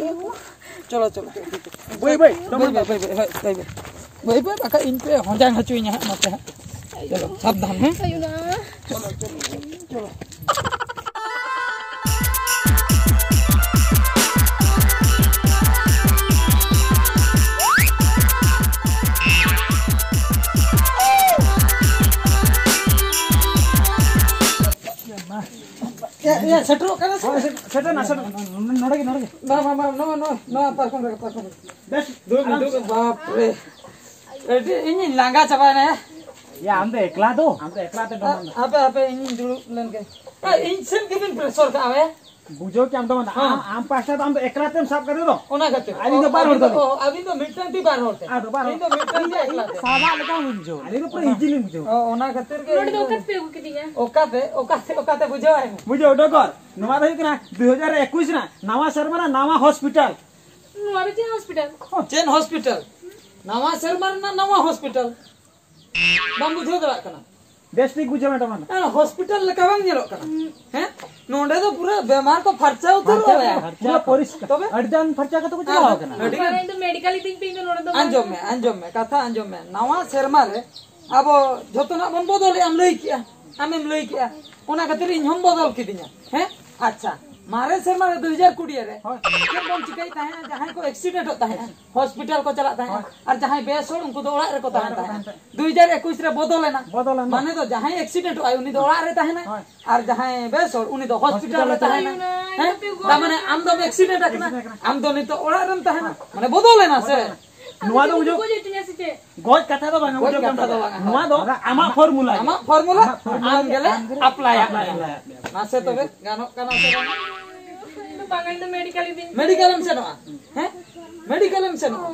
ᱪᱚᱞᱚ, ᱪᱚᱞᱚ, ᱪᱚᱞᱚ, ᱪᱚᱞᱚ᱾ ᱵᱟᱹᱭ, ᱵᱟᱹᱭ, ᱵᱟᱹᱭ, ᱵᱟᱹᱭ, ᱵᱟᱹᱭ, ᱵᱟᱹᱭ, ᱵᱟᱹᱭ, ᱵᱟᱹᱭ, ᱵᱟᱹᱭ, ᱵᱟᱠᱷᱟᱡ ᱤᱧ ᱯᱮ ᱦᱚᱸᱡᱟᱝ ᱦᱚᱪᱚᱧᱟ ᱦᱟᱸᱜ ᱱᱚᱛᱮ ᱦᱟᱸᱜ᱾ ᱪᱚᱞᱚ, ᱥᱟᱵᱫᱷᱟᱱ, ᱦᱮᱸ? ᱟᱭᱳ ᱱᱟ᱾ ᱪᱚᱞᱚ, ᱪᱚᱞᱚ, ᱪᱚᱞᱚ᱾ ᱮ, ᱮ, ᱥᱮᱴᱮᱨᱚᱜ ᱠᱟᱱᱟ ᱥᱮ? ᱦᱳᱭ, ᱥᱮ-, ᱥᱮᱴᱮᱨ ᱱᱟ, ᱥᱮᱴᱮᱨ ᱱᱟ᱾ ᱱᱚᱰᱮ ᱜᱮ, ᱱᱚᱰᱮ ᱜᱮ᱾ ᱵᱟ, ᱵᱟ, ᱵᱟ, ᱱᱚᱣᱟ, ᱱᱚᱣᱟ, ᱱᱚᱣᱟ ᱯᱟᱨᱠᱚᱢ ᱨᱮᱜᱮ, ᱯᱟᱨᱠᱚᱢ ᱨᱮᱜᱮ᱾ ᱵᱮᱥ, ᱫᱩᱲᱩᱵ ᱢᱮ, ᱟᱨᱟᱢ ᱫᱩᱲᱩᱵ ᱢᱮ᱾ ᱥᱮ᱾ ᱵᱟᱯ ᱨᱮ᱾ ᱟᱹᱰᱤ ᱤᱧᱤᱧ ᱞᱟᱸᱜᱟ ᱪᱟᱵᱟᱭᱮᱱᱟ᱾ ᱭᱟ, ᱟᱢ ᱫᱚ ᱮᱠᱞᱟ ᱫᱚ? ᱟᱢ ᱫᱚ ᱮᱠᱞᱟ ᱛᱮ ᱟ-, ᱦᱟᱯᱮ, ᱦᱟᱯᱮ, ᱤᱧᱤᱧ ᱫᱩᱲᱩᱵ ᱞᱮᱱ ᱜᱮ᱾ ᱟ, ᱤᱧ ᱥᱮᱫ ᱜᱮᱵᱤᱱ pressure ᱠᱟᱜᱼᱟ, ᱦᱮᱸ? ᱵᱩᱡᱷᱟᱹᱣ ᱠᱮᱜᱼᱟᱢ ᱛᱚ, ᱦᱮᱸ᱾ ᱟᱢ, ᱟᱢ ᱯᱟᱦᱴᱟ ᱫᱚ ᱟᱢ ᱫᱚ ᱮᱠᱞᱟ ᱛᱮᱢ ᱥᱟᱵ ᱠᱟᱛᱮ ᱫᱚ᱾ ᱚᱱᱟ ᱠᱷᱟᱹᱛᱤᱨ᱾ ᱟᱹᱞᱤᱧ ᱫᱚ ᱵᱟᱨ ᱦᱚᱲ ᱟᱹᱵᱤᱱ ᱫᱚ, ᱛᱟᱞᱤᱧ᱾ ᱚ, ᱟᱹᱵᱤᱱ ᱫᱚ ᱢᱤᱫᱴᱟᱝ ᱛᱤ ᱵᱟᱨ ᱦᱚᱲ ᱛᱮ᱾ ᱟᱫᱚ ᱵᱟᱨ ᱦᱚᱲ᱾ ᱤᱧ ᱫᱚ ᱢᱤᱫᱴᱟᱝ ᱛᱤ ᱮᱠᱞᱟ ᱛᱮ᱾ ᱥᱟᱵᱟᱜ ᱞᱮᱠᱟ ᱵᱤᱱ ᱵᱩᱡᱷᱟᱹᱣᱟ᱾ ᱟᱹᱞᱤᱧ ᱫᱚ ᱯᱩᱨᱟᱹ easy ᱞᱤᱧ ᱵᱩᱡᱷᱟᱹᱣᱟ᱾ ᱚ, ᱚᱱᱟ ᱠᱷᱟᱹᱛᱤᱨ ᱜᱮ ᱱᱚᱰᱮ ᱫᱚ ᱤᱧ ᱫᱚ ᱚᱠᱟ ᱛᱮᱯᱮ ᱟᱹᱜᱩ ᱠᱤᱫᱤᱧᱟ? ᱚᱠᱟᱛᱮ, ᱚᱠᱟᱛᱮ, ᱚᱠᱟᱛᱮ ᱵᱩᱡᱷᱟᱹᱣ ᱟᱭ ᱢᱮ᱾ ᱵᱩᱡᱷᱟᱹᱣ, ᱰᱚᱜᱚᱨ᱾ ᱱᱚᱣᱟ ᱫᱚ ᱦᱩᱭᱩᱜ ᱠᱟᱱᱟ ᱫᱩ ᱦᱟᱡᱟᱨ ᱮᱠᱩᱥ ᱨᱮᱱᱟᱜ ᱱᱟᱣᱟ ᱥᱮᱨᱢᱟ ᱨᱮᱱᱟᱜ ᱱᱟᱣᱟ ᱦᱚᱥᱯᱤᱴᱟᱞ᱾ ᱱᱚᱣᱟ ᱫᱚ ᱪᱮᱫ ᱦᱚᱥᱯᱤᱴᱟᱞ? ᱪᱮᱫ ᱦᱚᱥᱯᱤᱴᱟᱞ? ᱱᱟᱣᱟ ᱥᱮᱨᱢᱟ ᱨᱮᱱᱟᱜ ᱱᱟᱣᱟ ᱦᱚᱥᱯᱤᱴᱟᱞ᱾ ᱵᱟᱢ ᱵᱩᱡᱷᱟᱹᱣ ᱫᱟᱲᱮᱭᱟᱜ ᱠᱟᱱᱟ? ᱵᱮᱥ ᱴᱷᱤᱠ ᱵᱩᱡᱷᱟᱹᱣ ᱢᱮ ᱰᱚᱢᱟᱱ ᱫᱚ᱾ ᱦᱮᱸ, ᱦᱚᱥᱯᱤᱴᱟᱞ ᱞᱮᱠᱟ ᱵᱟᱝ ᱧᱮᱞᱚᱜ ᱠᱟᱱᱟ᱾ ᱦᱮᱸ, ᱱᱚᱰᱮ ᱫᱚ ᱯᱩᱨᱟᱹ ᱵᱮᱢᱟᱨ ᱠᱚ ᱯᱷᱟᱨᱪᱟ ᱩᱛᱟᱹᱨᱚᱜᱼᱟ᱾ ᱯᱷᱟᱨᱪᱟ, ᱯᱩᱨᱟᱹ ᱯᱚᱨᱤᱥᱠᱟᱨ᱾ ᱛᱚᱵᱮ? ᱟᱹᱰᱤ ᱜᱟᱱ ᱯᱷᱟᱨᱪᱟ ᱠᱟᱛᱮ ᱠᱚ ᱪᱟᱞᱟᱣ ᱟᱹᱰᱤ ᱠᱟᱱᱟ᱾ ᱟᱹᱰᱤ ᱜᱟᱱ᱾ ᱤᱧ ᱫᱚ ᱢᱮᱰᱤᱠᱟᱞ ᱤᱫᱤᱧ ᱯᱮ, ᱤᱧ ᱫᱚ ᱱᱚᱰᱮ ᱫᱚ ᱟᱸᱡᱚᱢ ᱵᱟᱝ᱾ ᱢᱮ, ᱟᱸᱡᱚᱢ ᱢᱮ, ᱠᱟᱛᱷᱟ ᱟᱸᱡᱚᱢ ᱢᱮ᱾ ᱱᱟᱣᱟ ᱥᱮᱨᱢᱟ ᱨᱮ ᱟᱵᱚ ᱡᱷᱚᱛᱚᱱᱟᱜ ᱵᱚᱱ ᱵᱚᱫᱚᱞᱮᱜᱼᱟ, ᱟᱢ ᱞᱟᱹᱭ ᱠᱮᱜᱼᱟ, ᱟᱢᱮᱢ ᱞᱟᱹᱭ ᱠᱮᱜᱼᱟ, ᱚᱱᱟ ᱠᱷᱟᱹᱛᱤᱨ ᱤᱧ ᱦᱚᱸᱢ ᱵᱚᱫᱚᱞ ᱠᱤᱫᱤᱧᱟ᱾ ᱦᱮᱸ, ᱟᱪᱪᱷᱟ, ᱢᱟᱨᱮ ᱥᱮᱨᱢᱟ ᱨᱮ ᱫᱩ ᱦᱟᱡᱟᱨ ᱠᱩᱲᱤ ᱨᱮ ᱦᱳᱭ᱾ ᱪᱮᱫ ᱵᱚᱱ ᱪᱤᱠᱟᱹᱭ ᱛᱟᱦᱮᱸᱫ? ᱡᱟᱦᱟᱸᱭ ᱠᱚ ᱮᱠᱥᱤᱰᱮᱱᱴᱚᱜ ᱛᱟᱦᱮᱸᱫ, ᱦᱚᱥᱯᱤᱴᱟᱞ ᱠᱚ ᱪᱟᱞᱟᱜ ᱛᱟᱦᱮᱸᱫ, ᱦᱳᱭ᱾ ᱟᱨ ᱡᱟᱦᱟᱸᱭ ᱵᱮᱥ ᱦᱚᱲ, ᱩᱱᱠᱩ ᱫᱚ ᱚᱲᱟᱜ ᱨᱮᱠᱚ ᱛᱟᱦᱮᱱ ᱚᱲᱟᱜ ᱨᱮᱠᱚ ᱛᱟᱦᱮᱸᱫ᱾ ᱛᱟᱦᱮᱱ ᱛᱟᱦᱮᱸᱫ᱾ ᱫᱩ ᱦᱟᱡᱟᱨ ᱮᱠᱩᱥ ᱨᱮ ᱵᱚᱫᱚᱞᱮᱱᱟ᱾ ᱵᱚᱫᱚᱞᱮᱱᱟ᱾ ᱢᱟᱱᱮ ᱫᱚ ᱡᱟᱦᱟᱸᱭ ᱮᱠᱥᱤᱰᱮᱱᱴᱚᱜ ᱟᱭ, ᱩᱱᱤ ᱫᱚ ᱚᱲᱟᱜ ᱨᱮ ᱛᱟᱦᱮᱱᱟ, ᱦᱳᱭ᱾ ᱟᱨ ᱡᱟᱦᱟᱸᱭ ᱵᱮᱥ ᱦᱚᱲ, ᱩᱱᱤ ᱫᱚ ᱦᱚᱥᱯᱤᱴᱟᱞ ᱦᱚᱥᱯᱤᱴᱟᱞ ᱨᱮ ᱨᱮ ᱛᱟᱦᱮᱱᱟ᱾ ᱛᱟᱦᱮᱱᱟ᱾ ᱦᱮᱸ? ᱛᱟᱨ ᱢᱟᱱᱮ ᱟᱢ ᱫᱚᱢ ᱮᱠᱥᱤᱰᱮᱱᱴ ᱟᱠᱟᱱᱟ, ᱮᱠᱥᱤᱰᱮᱱᱴ ᱟᱠᱟᱱᱟ᱾ ᱟᱢ ᱫᱚ ᱱᱤᱛᱚᱜ ᱚᱲᱟᱜ ᱨᱮᱢ ᱛᱟᱦᱮᱱᱟ᱾ ᱦᱳᱭ᱾ ᱢᱟᱱᱮ ᱵᱚᱫᱚᱞᱮᱱᱟ ᱥᱮ? ᱵᱚᱫᱚᱞᱮᱱᱟ᱾ ᱱᱚᱣᱟ ᱫᱚ ᱵᱩᱡᱷᱟᱹᱣ ᱵᱩᱡᱷᱟᱹᱣ ᱦᱚᱪᱚᱧᱟ ᱥᱮ ᱪᱮᱫ? ᱜᱚᱡ ᱠᱟᱛᱷᱟ ᱫᱚ ᱵᱟᱝ, ᱜᱚᱡ ᱵᱩᱡᱷᱟᱹᱣ ᱠᱟᱛᱷᱟ ᱫᱚ ᱵᱟᱝ᱾ ᱱᱚᱣᱟ ᱫᱚ ᱟᱢᱟᱜ ᱯᱷᱚᱨᱢᱩᱞᱟ ᱜᱮ᱾ ᱟᱢᱟᱜ ᱯᱷᱚᱨᱢᱩᱞᱟ ᱟᱢ ᱜᱮᱞᱮ ᱟᱢ ᱜᱮᱞᱮ ᱟᱯᱞᱟᱭᱟ᱾ ᱟᱯᱞᱟᱭᱟ᱾ ᱢᱟᱥᱮ ᱛᱚᱵᱮ ᱜᱟᱱᱚᱜ ᱠᱟᱱᱟ ᱥᱮ ᱵᱟᱝ? ᱤᱧ ᱫᱚ ᱵᱟᱝᱟ, ᱤᱧ ᱫᱚ ᱢᱮᱰᱤᱠᱟᱞ ᱤᱫᱤᱧ ᱯᱮ᱾ ᱢᱮᱰᱤᱠᱟᱞ ᱮᱢ ᱥᱮᱱᱚᱜᱼᱟ? ᱦᱮᱸ? ᱢᱮᱰᱤᱠᱟᱞ ᱮᱢ ᱥᱮᱱᱚᱜᱼᱟ?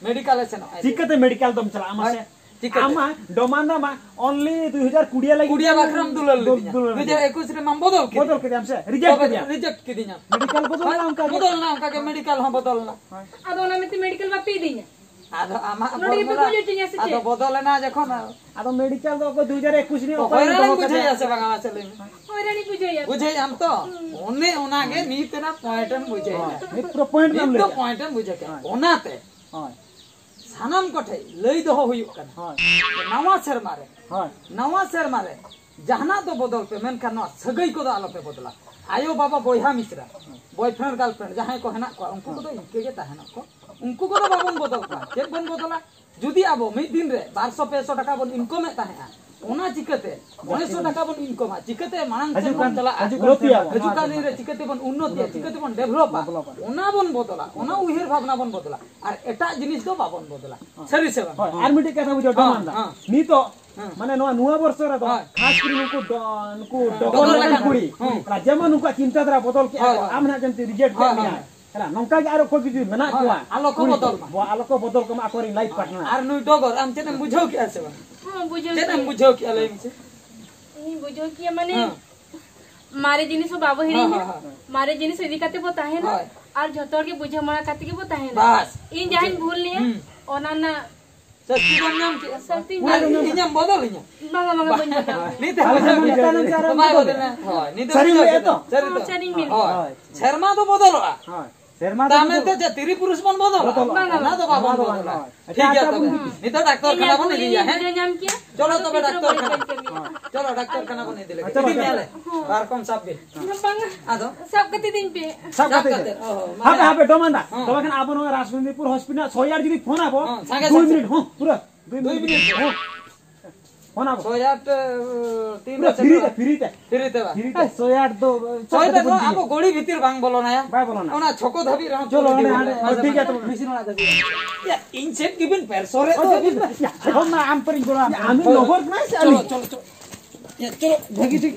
ᱢᱮᱰᱤᱠᱟᱞ ᱮ ᱥᱮᱱᱚᱜᱼᱟ᱾ ᱪᱤᱠᱟᱹᱛᱮ ᱢᱮᱰᱤᱠᱟᱞ ᱫᱚᱢ ᱪᱟᱞᱟᱜᱼᱟ ᱢᱟᱥᱮ? ᱦᱳᱭ, ᱪᱤᱠᱟᱹᱛᱮ? ᱟᱢᱟᱜ ᱰᱚᱢᱟᱱ ᱫᱚ ᱟᱢᱟᱜ only ᱫᱩ ᱦᱟᱡᱟᱨ ᱠᱩᱲᱤ ᱞᱟᱹᱜᱤᱫ ᱠᱩᱲᱤ ᱵᱟᱠᱷᱨᱟᱢ ᱫᱩᱞᱟᱹᱲ ᱫᱩᱞ-, ᱞᱤᱫᱤᱧᱟ᱾ ᱫᱩᱞᱟᱹᱲ ᱫᱩ ᱦᱟᱡᱟᱨ ᱮᱠᱩᱥ ᱨᱮ ᱢᱟᱢ ᱵᱚᱫᱚᱞ ᱠᱮᱫᱟ᱾ ᱵᱚᱫᱚᱞ ᱠᱮᱫᱟᱢ ᱥᱮ? ᱨᱤᱡᱮᱠᱴ ᱛᱚᱵᱮ ᱠᱮᱫᱟᱢ᱾ ᱨᱤᱡᱮᱠᱴ ᱠᱤᱫᱤᱧᱟ᱾ ᱢᱮᱰᱤᱠᱟᱞ ᱵᱚᱫᱚᱞ ᱦᱳᱭ, ᱞᱮᱱᱟ ᱚᱱᱠᱟ ᱜᱮ᱾ ᱵᱚᱫᱚᱞ ᱞᱮᱱᱟ ᱚᱱᱠᱟ ᱜᱮ, ᱢᱮᱰᱤᱠᱟᱞ ᱦᱚᱸ ᱵᱚᱫᱚᱞ ᱞᱮᱱᱟ᱾ ᱦᱳᱭ᱾ ᱟᱫᱚ ᱚᱱᱟ ᱢᱮᱱᱛᱮ ᱢᱮᱰᱤᱠᱟᱞ ᱵᱟᱯᱮ ᱤᱫᱤᱧᱟ? ᱟᱫᱚ ᱟᱢᱟᱜ ᱱᱚᱰᱮ ᱜᱮᱯᱮ ᱦᱚᱲᱢᱚ ᱠᱩᱞᱤ ᱦᱚᱪᱚᱧᱟ ᱥᱮ ᱟᱫᱚ ᱪᱮᱫ? ᱵᱚᱫᱚᱞ ᱮᱱᱟ ᱡᱚᱠᱷᱚᱱ᱾ ᱟᱫᱚ ᱢᱮᱰᱤᱠᱟᱞ ᱫᱚ ᱚᱠᱚᱭ ᱫᱩ ᱦᱟᱡᱟᱨ ᱮᱠᱩᱥ ᱨᱮ ᱛᱚ ᱚᱠᱚᱭ ᱦᱚᱭᱨᱟᱱᱤ ᱫᱚᱦᱚ ᱵᱩᱡᱷᱟᱹᱣᱮᱫᱼᱟ ᱠᱟᱫᱮᱭᱟ? ᱥᱮ ᱵᱟᱝᱟ ᱢᱟᱥᱮ ᱞᱟᱹᱭ ᱢᱮ? ᱦᱚᱭᱨᱟᱱᱤ ᱵᱩᱡᱷᱟᱹᱣᱮᱫᱼᱟ ᱛᱚ᱾ ᱵᱩᱡᱷᱟᱹᱣᱮᱫ ᱟᱢ ᱛᱚ? ᱦᱩᱸ᱾ ᱚᱱᱮ ᱚᱱᱟ ᱜᱮ ᱱᱤᱛ ᱨᱮᱱᱟᱜ ᱯᱚᱭᱮᱱᱴ ᱮᱢ ᱵᱩᱡᱷᱟᱹᱣᱮᱫᱼᱟ᱾ ᱦᱳᱭ, ᱱᱤᱛ ᱯᱩᱨᱟᱹ ᱯᱚᱭᱮᱱᱴ ᱱᱤᱛ ᱮᱢ ᱞᱟᱹᱭ ᱫᱚ ᱠᱮᱫᱼᱟ᱾ ᱯᱚᱭᱮᱱᱴ ᱮᱢ ᱵᱩᱡᱷᱟᱹᱣ ᱠᱮᱫᱼᱟ᱾ ᱦᱳᱭ᱾ ᱚᱱᱟᱛᱮ ᱦᱳᱭ᱾ ᱥᱟᱱᱟᱢ ᱠᱚᱴᱷᱮᱱ ᱞᱟᱹᱭ ᱫᱚᱦᱚ ᱦᱩᱭᱩᱜ ᱠᱟᱱᱟ᱾ ᱦᱳᱭ᱾ ᱱᱟᱣᱟ ᱥᱮᱨᱢᱟ ᱨᱮ, ᱦᱳᱭ᱾ ᱱᱟᱣᱟ ᱥᱮᱨᱢᱟ ᱨᱮ ᱡᱟᱦᱟᱱᱟᱜ ᱫᱚ ᱵᱚᱫᱚᱞ ᱯᱮ, ᱢᱮᱱᱠᱷᱟᱱ ᱱᱚᱣᱟ ᱥᱟᱹᱜᱟᱹᱭ ᱠᱚᱫᱚ ᱟᱞᱚᱯᱮ ᱵᱚᱫᱚᱞᱟ᱾ ᱟᱭᱳ, ᱵᱟᱵᱟ, ᱵᱚᱭᱦᱟ, ᱢᱤᱥᱨᱟ, ᱵᱚᱭᱯᱷᱨᱮᱱᱰ, ᱜᱟᱨᱞᱯᱷᱨᱮᱱᱰ ᱡᱟᱦᱟᱸᱭ ᱠᱚ ᱦᱮᱱᱟᱜ ᱠᱚᱣᱟ, ᱩᱱᱠᱩ ᱠᱚᱫᱚ ᱤᱱᱠᱟᱹ ᱜᱮ ᱛᱟᱦᱮᱱᱚᱜ ᱠᱚ᱾ ᱩᱱᱠᱩ ᱠᱚᱫᱚ ᱵᱟᱵᱚᱱ ᱵᱚᱫᱚᱞ ᱠᱚᱣᱟ᱾ ᱪᱮᱫ ᱵᱚᱱ ᱵᱚᱫᱚᱞᱟ? ᱡᱩᱫᱤ ᱟᱵᱚ ᱢᱤᱫ ᱫᱤᱱ ᱨᱮ ᱵᱟᱨᱥᱚ ᱯᱮᱥᱚ ᱴᱟᱠᱟ ᱵᱚᱱ ᱤᱱᱠᱚᱢᱮᱫ ᱛᱟᱦᱮᱸᱜᱼᱟ, ᱚᱱᱟ ᱪᱤᱠᱟᱹᱛᱮ ᱢᱚᱬᱮᱥᱚ ᱴᱟᱠᱟ ᱵᱚᱱ ᱤᱱᱠᱚᱢᱟ? ᱪᱤᱠᱟᱹᱛᱮ ᱢᱟᱲᱟᱝ ᱥᱮᱫ ᱦᱤᱡᱩᱜ ᱵᱚᱱ ᱠᱟᱱ, ᱪᱟᱞᱟᱜᱼᱟ? ᱦᱤᱡᱩᱜ ᱠᱟᱱ ᱦᱤᱡᱩᱜ ᱠᱟᱱ ᱫᱤᱱ ᱨᱮ ᱪᱤᱠᱟᱹᱛᱮ ᱵᱚᱱ ᱩᱱᱱᱚᱛᱤᱭᱟ, ᱪᱤᱠᱟᱹᱛᱮ ᱵᱚᱱ ᱰᱮᱵᱷᱞᱚᱯᱟ? ᱰᱮᱵᱷᱞᱚᱯᱟ᱾ ᱚᱱᱟ ᱵᱚᱱ ᱵᱚᱫᱚᱞᱟ, ᱚᱱᱟ ᱩᱭᱦᱟᱹᱨ ᱵᱷᱟᱵᱽᱱᱟ ᱵᱚᱱ ᱵᱚᱫᱚᱞᱟ᱾ ᱟᱨ ᱮᱴᱟᱜ ᱡᱤᱱᱤᱥ ᱫᱚ ᱵᱟᱵᱚᱱ ᱵᱚᱫᱚᱞᱟ᱾ ᱦᱳᱭ᱾ ᱥᱟᱹᱨᱤ ᱥᱮ ᱵᱟᱝ? ᱦᱳᱭ, ᱟᱨ ᱢᱤᱫᱴᱮᱡ ᱠᱟᱛᱷᱟ ᱵᱩᱡᱷᱟᱹᱣ, ᱦᱮᱸ, ᱰᱚᱢᱟᱱ ᱫᱟ᱾ ᱦᱮᱸ᱾ ᱱᱤᱛᱚᱜ ᱦᱮᱸ᱾ ᱢᱟᱱᱮ ᱱᱚᱣᱟ ᱱᱚᱣᱟ ᱵᱚᱨᱥᱚ ᱨᱮᱫᱚ ᱦᱳᱭ᱾ ᱠᱷᱟᱥ ᱠᱚᱨᱮ ᱱᱩᱠᱩ ᱰᱚ-, ᱱᱩᱠᱩ ᱦᱮᱸ, ᱰᱚᱜᱚᱨ ᱰᱚᱜᱚᱨ ᱞᱮᱠᱟᱱ ᱞᱮᱠᱟᱱ ᱠᱩᱲᱤ, ᱠᱩᱲᱤ᱾ ᱦᱮᱸ᱾ ᱡᱮᱢᱚᱱ ᱱᱩᱠᱩᱣᱟᱜ ᱪᱤᱱᱛᱟᱹ ᱫᱷᱟᱨᱟ ᱵᱚᱫᱚᱞ ᱠᱮᱜᱼᱟ ᱦᱳᱭ, ᱠᱚ, ᱦᱳᱭ᱾ ᱟᱢ ᱱᱟᱜ ᱡᱮᱢᱛᱤ ᱨᱤᱡᱮᱠᱴ ᱦᱳᱭ, ᱠᱮᱫ ᱦᱳᱭ᱾ ᱢᱮᱭᱟ᱾ ᱦᱮᱸ, ᱱᱚᱝᱠᱟ ᱜᱮ ᱟᱨᱚ ᱚᱠᱚᱭ ᱡᱩᱫᱤ ᱢᱮᱱᱟᱜ ᱦᱳᱭ, ᱠᱚᱣᱟ, ᱦᱳᱭ, ᱟᱞᱚ ᱠᱚ ᱠᱩᱲᱤ ᱵᱚᱫᱚᱞ ᱢᱟ᱾ ᱵᱚ-, ᱟᱞᱚ ᱠᱚ ᱵᱚᱫᱚᱞ ᱠᱚᱢᱟ ᱟᱠᱚᱨᱮᱱ ᱞᱟᱭᱤᱯᱷ ᱯᱟᱨᱴᱱᱟᱨ᱾ ᱟᱨ ᱱᱩᱭ ᱰᱚᱜᱚᱨ, ᱟᱢ ᱪᱮᱫ ᱮᱢ ᱵᱩᱡᱷᱟᱹᱣ ᱠᱮᱜᱼᱟ ᱥᱮ ᱵᱟᱝ? ᱦᱚᱸ, ᱵᱩᱡᱷᱟᱹᱣ ᱪᱮᱫ ᱮᱢ ᱠᱮᱜᱼᱟ᱾ ᱵᱩᱡᱷᱟᱹᱣ ᱠᱮᱜᱼᱟ, ᱞᱟᱹᱭ ᱢᱮᱥᱮ? ᱤᱧ ᱵᱩᱡᱷᱟᱹᱣ ᱠᱮᱜᱼᱟ, ᱢᱟᱱᱮ, ᱦᱮᱸ᱾ ᱢᱟᱨᱮ ᱡᱤᱱᱤᱥ ᱦᱚᱸ ᱵᱟᱵᱚ ᱦᱤᱲᱤᱧᱟ᱾ ᱦᱮᱸ, ᱦᱮᱸ, ᱦᱮᱸ᱾ ᱢᱟᱨᱮ ᱡᱤᱱᱤᱥ ᱤᱫᱤ ᱠᱟᱛᱮ ᱵᱚ ᱛᱟᱦᱮᱱᱟ᱾ ᱦᱳᱭ᱾ ᱟᱨ ᱡᱷᱚᱛᱚ ᱦᱚᱲ ᱜᱮ ᱵᱩᱡᱷᱟᱹᱣ ᱢᱟᱲᱟ ᱠᱟᱛᱮ ᱜᱮᱵᱚ ᱛᱟᱦᱮᱱᱟ᱾ ᱵᱟᱥ᱾ ᱤᱧ ᱡᱟᱦᱟᱸᱧ ᱵᱩᱡᱷᱟᱹᱣ᱾ ᱵᱷᱩᱞ ᱞᱮᱜᱼᱟ, ᱦᱩᱸ᱾ ᱚᱱᱟ ᱨᱮᱱᱟᱜ ᱥᱟᱹᱥᱛᱤ ᱫᱚᱢ ᱧᱟᱢ ᱠᱮᱜᱼᱟ᱾ ᱥᱟᱹᱥᱛᱤ ᱟᱨ ᱧᱟᱢ ᱠᱮᱜᱼᱟ᱾ ᱤᱧᱮᱢ ᱵᱚᱫᱚᱞᱤᱧᱟ᱾ ᱵᱟᱝᱟ, ᱵᱟᱝᱟ, ᱵᱟᱹᱧ ᱵᱚᱫᱚᱞᱟ᱾ ᱱᱤᱛ ᱟᱞᱮ ᱦᱚᱸ ᱥᱮᱫ ᱢᱟ ᱵᱟᱭ ᱵᱚᱫᱚᱞᱟ᱾ ᱦᱳᱭ, ᱱᱤᱛ ᱫᱚ ᱥᱟᱹᱨᱤᱢ ᱵᱩᱡᱷᱟᱹᱣ ᱞᱟᱹᱭᱮᱫ ᱠᱮᱫᱟ᱾ ᱛᱚ? ᱥᱟᱹᱨᱤ ᱫᱚ᱾ ᱦᱚᱸ, ᱥᱟᱹᱨᱤᱧ ᱢᱮᱱᱟ᱾ ᱦᱳᱭ᱾ ᱥᱮᱨᱢᱟ ᱫᱚ ᱵᱚᱫᱚᱞᱚᱜᱼᱟ᱾ ᱦᱳᱭ᱾ ᱥᱮᱨᱢᱟ ᱫᱚ ᱛᱟ ᱵᱚᱫᱚᱞ-, ᱢᱮᱱᱛᱮ ᱪᱮᱫ ᱛᱤᱨᱤ ᱯᱩᱨᱩᱥ ᱵᱚᱱ ᱵᱚᱫᱚᱞᱚᱜᱼᱟ? ᱵᱚᱫᱚᱞᱚᱜᱼᱟ᱾ ᱚᱱᱟ ᱫᱚ ᱵᱟᱵᱚᱱ ᱵᱟᱝᱟ, ᱵᱚᱫᱚᱞᱟ᱾ ᱵᱟᱝᱟ᱾ ᱴᱷᱤᱠ ᱜᱮᱭᱟ, ᱟᱪᱪᱷᱟ, ᱛᱚᱵᱮ᱾ ᱟᱵᱚ ᱱᱤᱛᱚᱜ ᱰᱟᱠᱛᱚᱨ ᱤᱧ ᱠᱷᱟᱱᱟ ᱵᱚᱱ ᱟᱹᱜᱩᱭᱟ, ᱤᱫᱤᱭᱟ, ᱦᱮᱸ? ᱦᱚᱸ᱾ ᱪᱚᱞᱚ ᱛᱚᱵᱮ ᱰᱟᱠᱛᱚᱨ ᱠᱷᱟᱱᱟ ᱵᱚᱱ ᱤᱫᱤ ᱞᱮᱜᱮ᱾ ᱦᱚᱸ᱾ ᱪᱚᱞᱚ ᱰᱟᱠᱛᱚᱨ ᱠᱷᱟᱱᱟ ᱵᱚᱱ ᱤᱫᱤ ᱞᱮᱜᱮ᱾ ᱦᱚᱸ, ᱪᱚᱞᱚ, ᱤᱫᱤ ᱪᱚᱞᱚ᱾ ᱢᱮᱭᱟᱞᱮ᱾ ᱦᱚᱸ᱾ ᱯᱟᱨᱠᱚᱢ ᱥᱟᱵ ᱵᱤᱱ᱾ ᱵᱟᱝᱟ᱾ ᱟᱫᱚ? ᱥᱟᱵ ᱠᱟᱛᱮ ᱤᱫᱤᱧ ᱯᱮ᱾ ᱥᱟᱵ ᱥᱟᱵ ᱠᱟᱛᱮ ᱠᱟᱛᱮ᱾ ᱤᱫᱤ᱾ ᱚ, ᱦᱚᱸ, ᱦᱟᱯᱮ, ᱢᱟᱱᱮ ᱦᱟᱯᱮ, ᱰᱚᱢᱟᱱ ᱫᱟ᱾ ᱦᱚᱸ᱾ ᱛᱚᱵᱮ ᱠᱷᱟᱱ ᱟᱵᱚ ᱱᱚᱣᱟ ᱨᱟᱡᱽᱵᱚᱱᱫᱤᱯᱩᱨ ᱦᱚᱥᱯᱤᱴᱟᱞ ᱥᱚᱭᱟᱨ ᱡᱩᱫᱤ ᱯᱷᱳᱱ ᱟᱵᱚ, ᱦᱚᱸ, ᱥᱟᱸᱜᱮ, ᱫᱩᱭ ᱥᱟᱸᱜᱮ᱾ ᱢᱤᱱᱤᱴ, ᱦᱚᱸ, ᱯᱩᱨᱟᱹ᱾ ᱫᱩᱭ ᱫᱩᱭ ᱢᱤᱱᱤᱴ᱾ ᱢᱤᱱᱤᱴ, ᱦᱚᱸ᱾ ᱯᱷᱳᱱ ᱟᱵᱚ᱾ ᱥᱚᱭᱟᱴ, ᱮ, ᱛᱤᱱ ᱯᱩᱨᱟᱹ ᱨᱮ ᱯᱷᱨᱤ ᱛᱮ, ᱥᱮᱴᱮᱨᱚᱜᱼᱟ? ᱯᱷᱨᱤ ᱛᱮ᱾ ᱯᱷᱨᱤ ᱛᱮ ᱵᱟᱝ? ᱯᱷᱨᱤ ᱛᱮ᱾ ᱮ, ᱥᱚᱭᱟᱴ ᱫᱚ, ᱮ, ᱥᱚᱭᱟᱴ ᱪᱟᱠᱟ ᱫᱚ ᱛᱮᱵᱚᱱ ᱟᱵᱚ ᱤᱫᱤᱭᱟ᱾ ᱜᱚᱲᱤ ᱵᱷᱤᱛᱤᱨ ᱵᱟᱝ ᱵᱚᱞᱚᱱᱟᱭᱟ᱾ ᱵᱟᱭ ᱵᱚᱞᱚᱱᱟ᱾ ᱚᱱᱟ ᱪᱷᱚᱠᱚ ᱫᱷᱟᱹᱵᱤᱡ ᱨᱮᱦᱚᱸ ᱪᱚᱞᱚ, ᱪᱚᱞᱚ ᱚᱸᱰᱮ, ᱤᱫᱤᱭᱟ᱾ ᱚᱸᱰᱮ, ᱦᱳᱭ, ᱴᱷᱤᱠ ᱜᱮᱭᱟ ᱛᱚᱵᱮ᱾ ᱢᱮᱥᱤᱱ ᱚᱲᱟᱜ ᱫᱷᱟᱹᱵᱤᱡ᱾ ᱭᱟ, ᱤᱧ ᱥᱮᱫ ᱜᱮᱵᱤᱱ ᱯᱮᱨᱥᱚᱨᱮᱫ ᱫᱚ᱾ ᱚ, ᱪᱮᱫ ᱵᱤᱱ, ᱭᱟ, ᱮᱠᱷᱚᱱ ᱢᱟ ᱟᱢ ᱯᱟᱹᱨᱤᱧ ᱜᱚᱲᱚ ᱟᱢᱟ᱾ ᱟᱢ ᱦᱳᱭ, ᱱᱚᱜᱚᱨ ᱠᱟᱱᱟᱭ ᱥᱮ ᱪᱚᱞᱚ, ᱟᱹᱞᱤᱧ? ᱪᱚᱞᱚ, ᱪᱚᱞᱚ᱾ ᱭᱟ, ᱪᱚᱞᱚ, ᱵᱷᱟᱹᱜᱤ ᱴᱷᱤᱠ᱾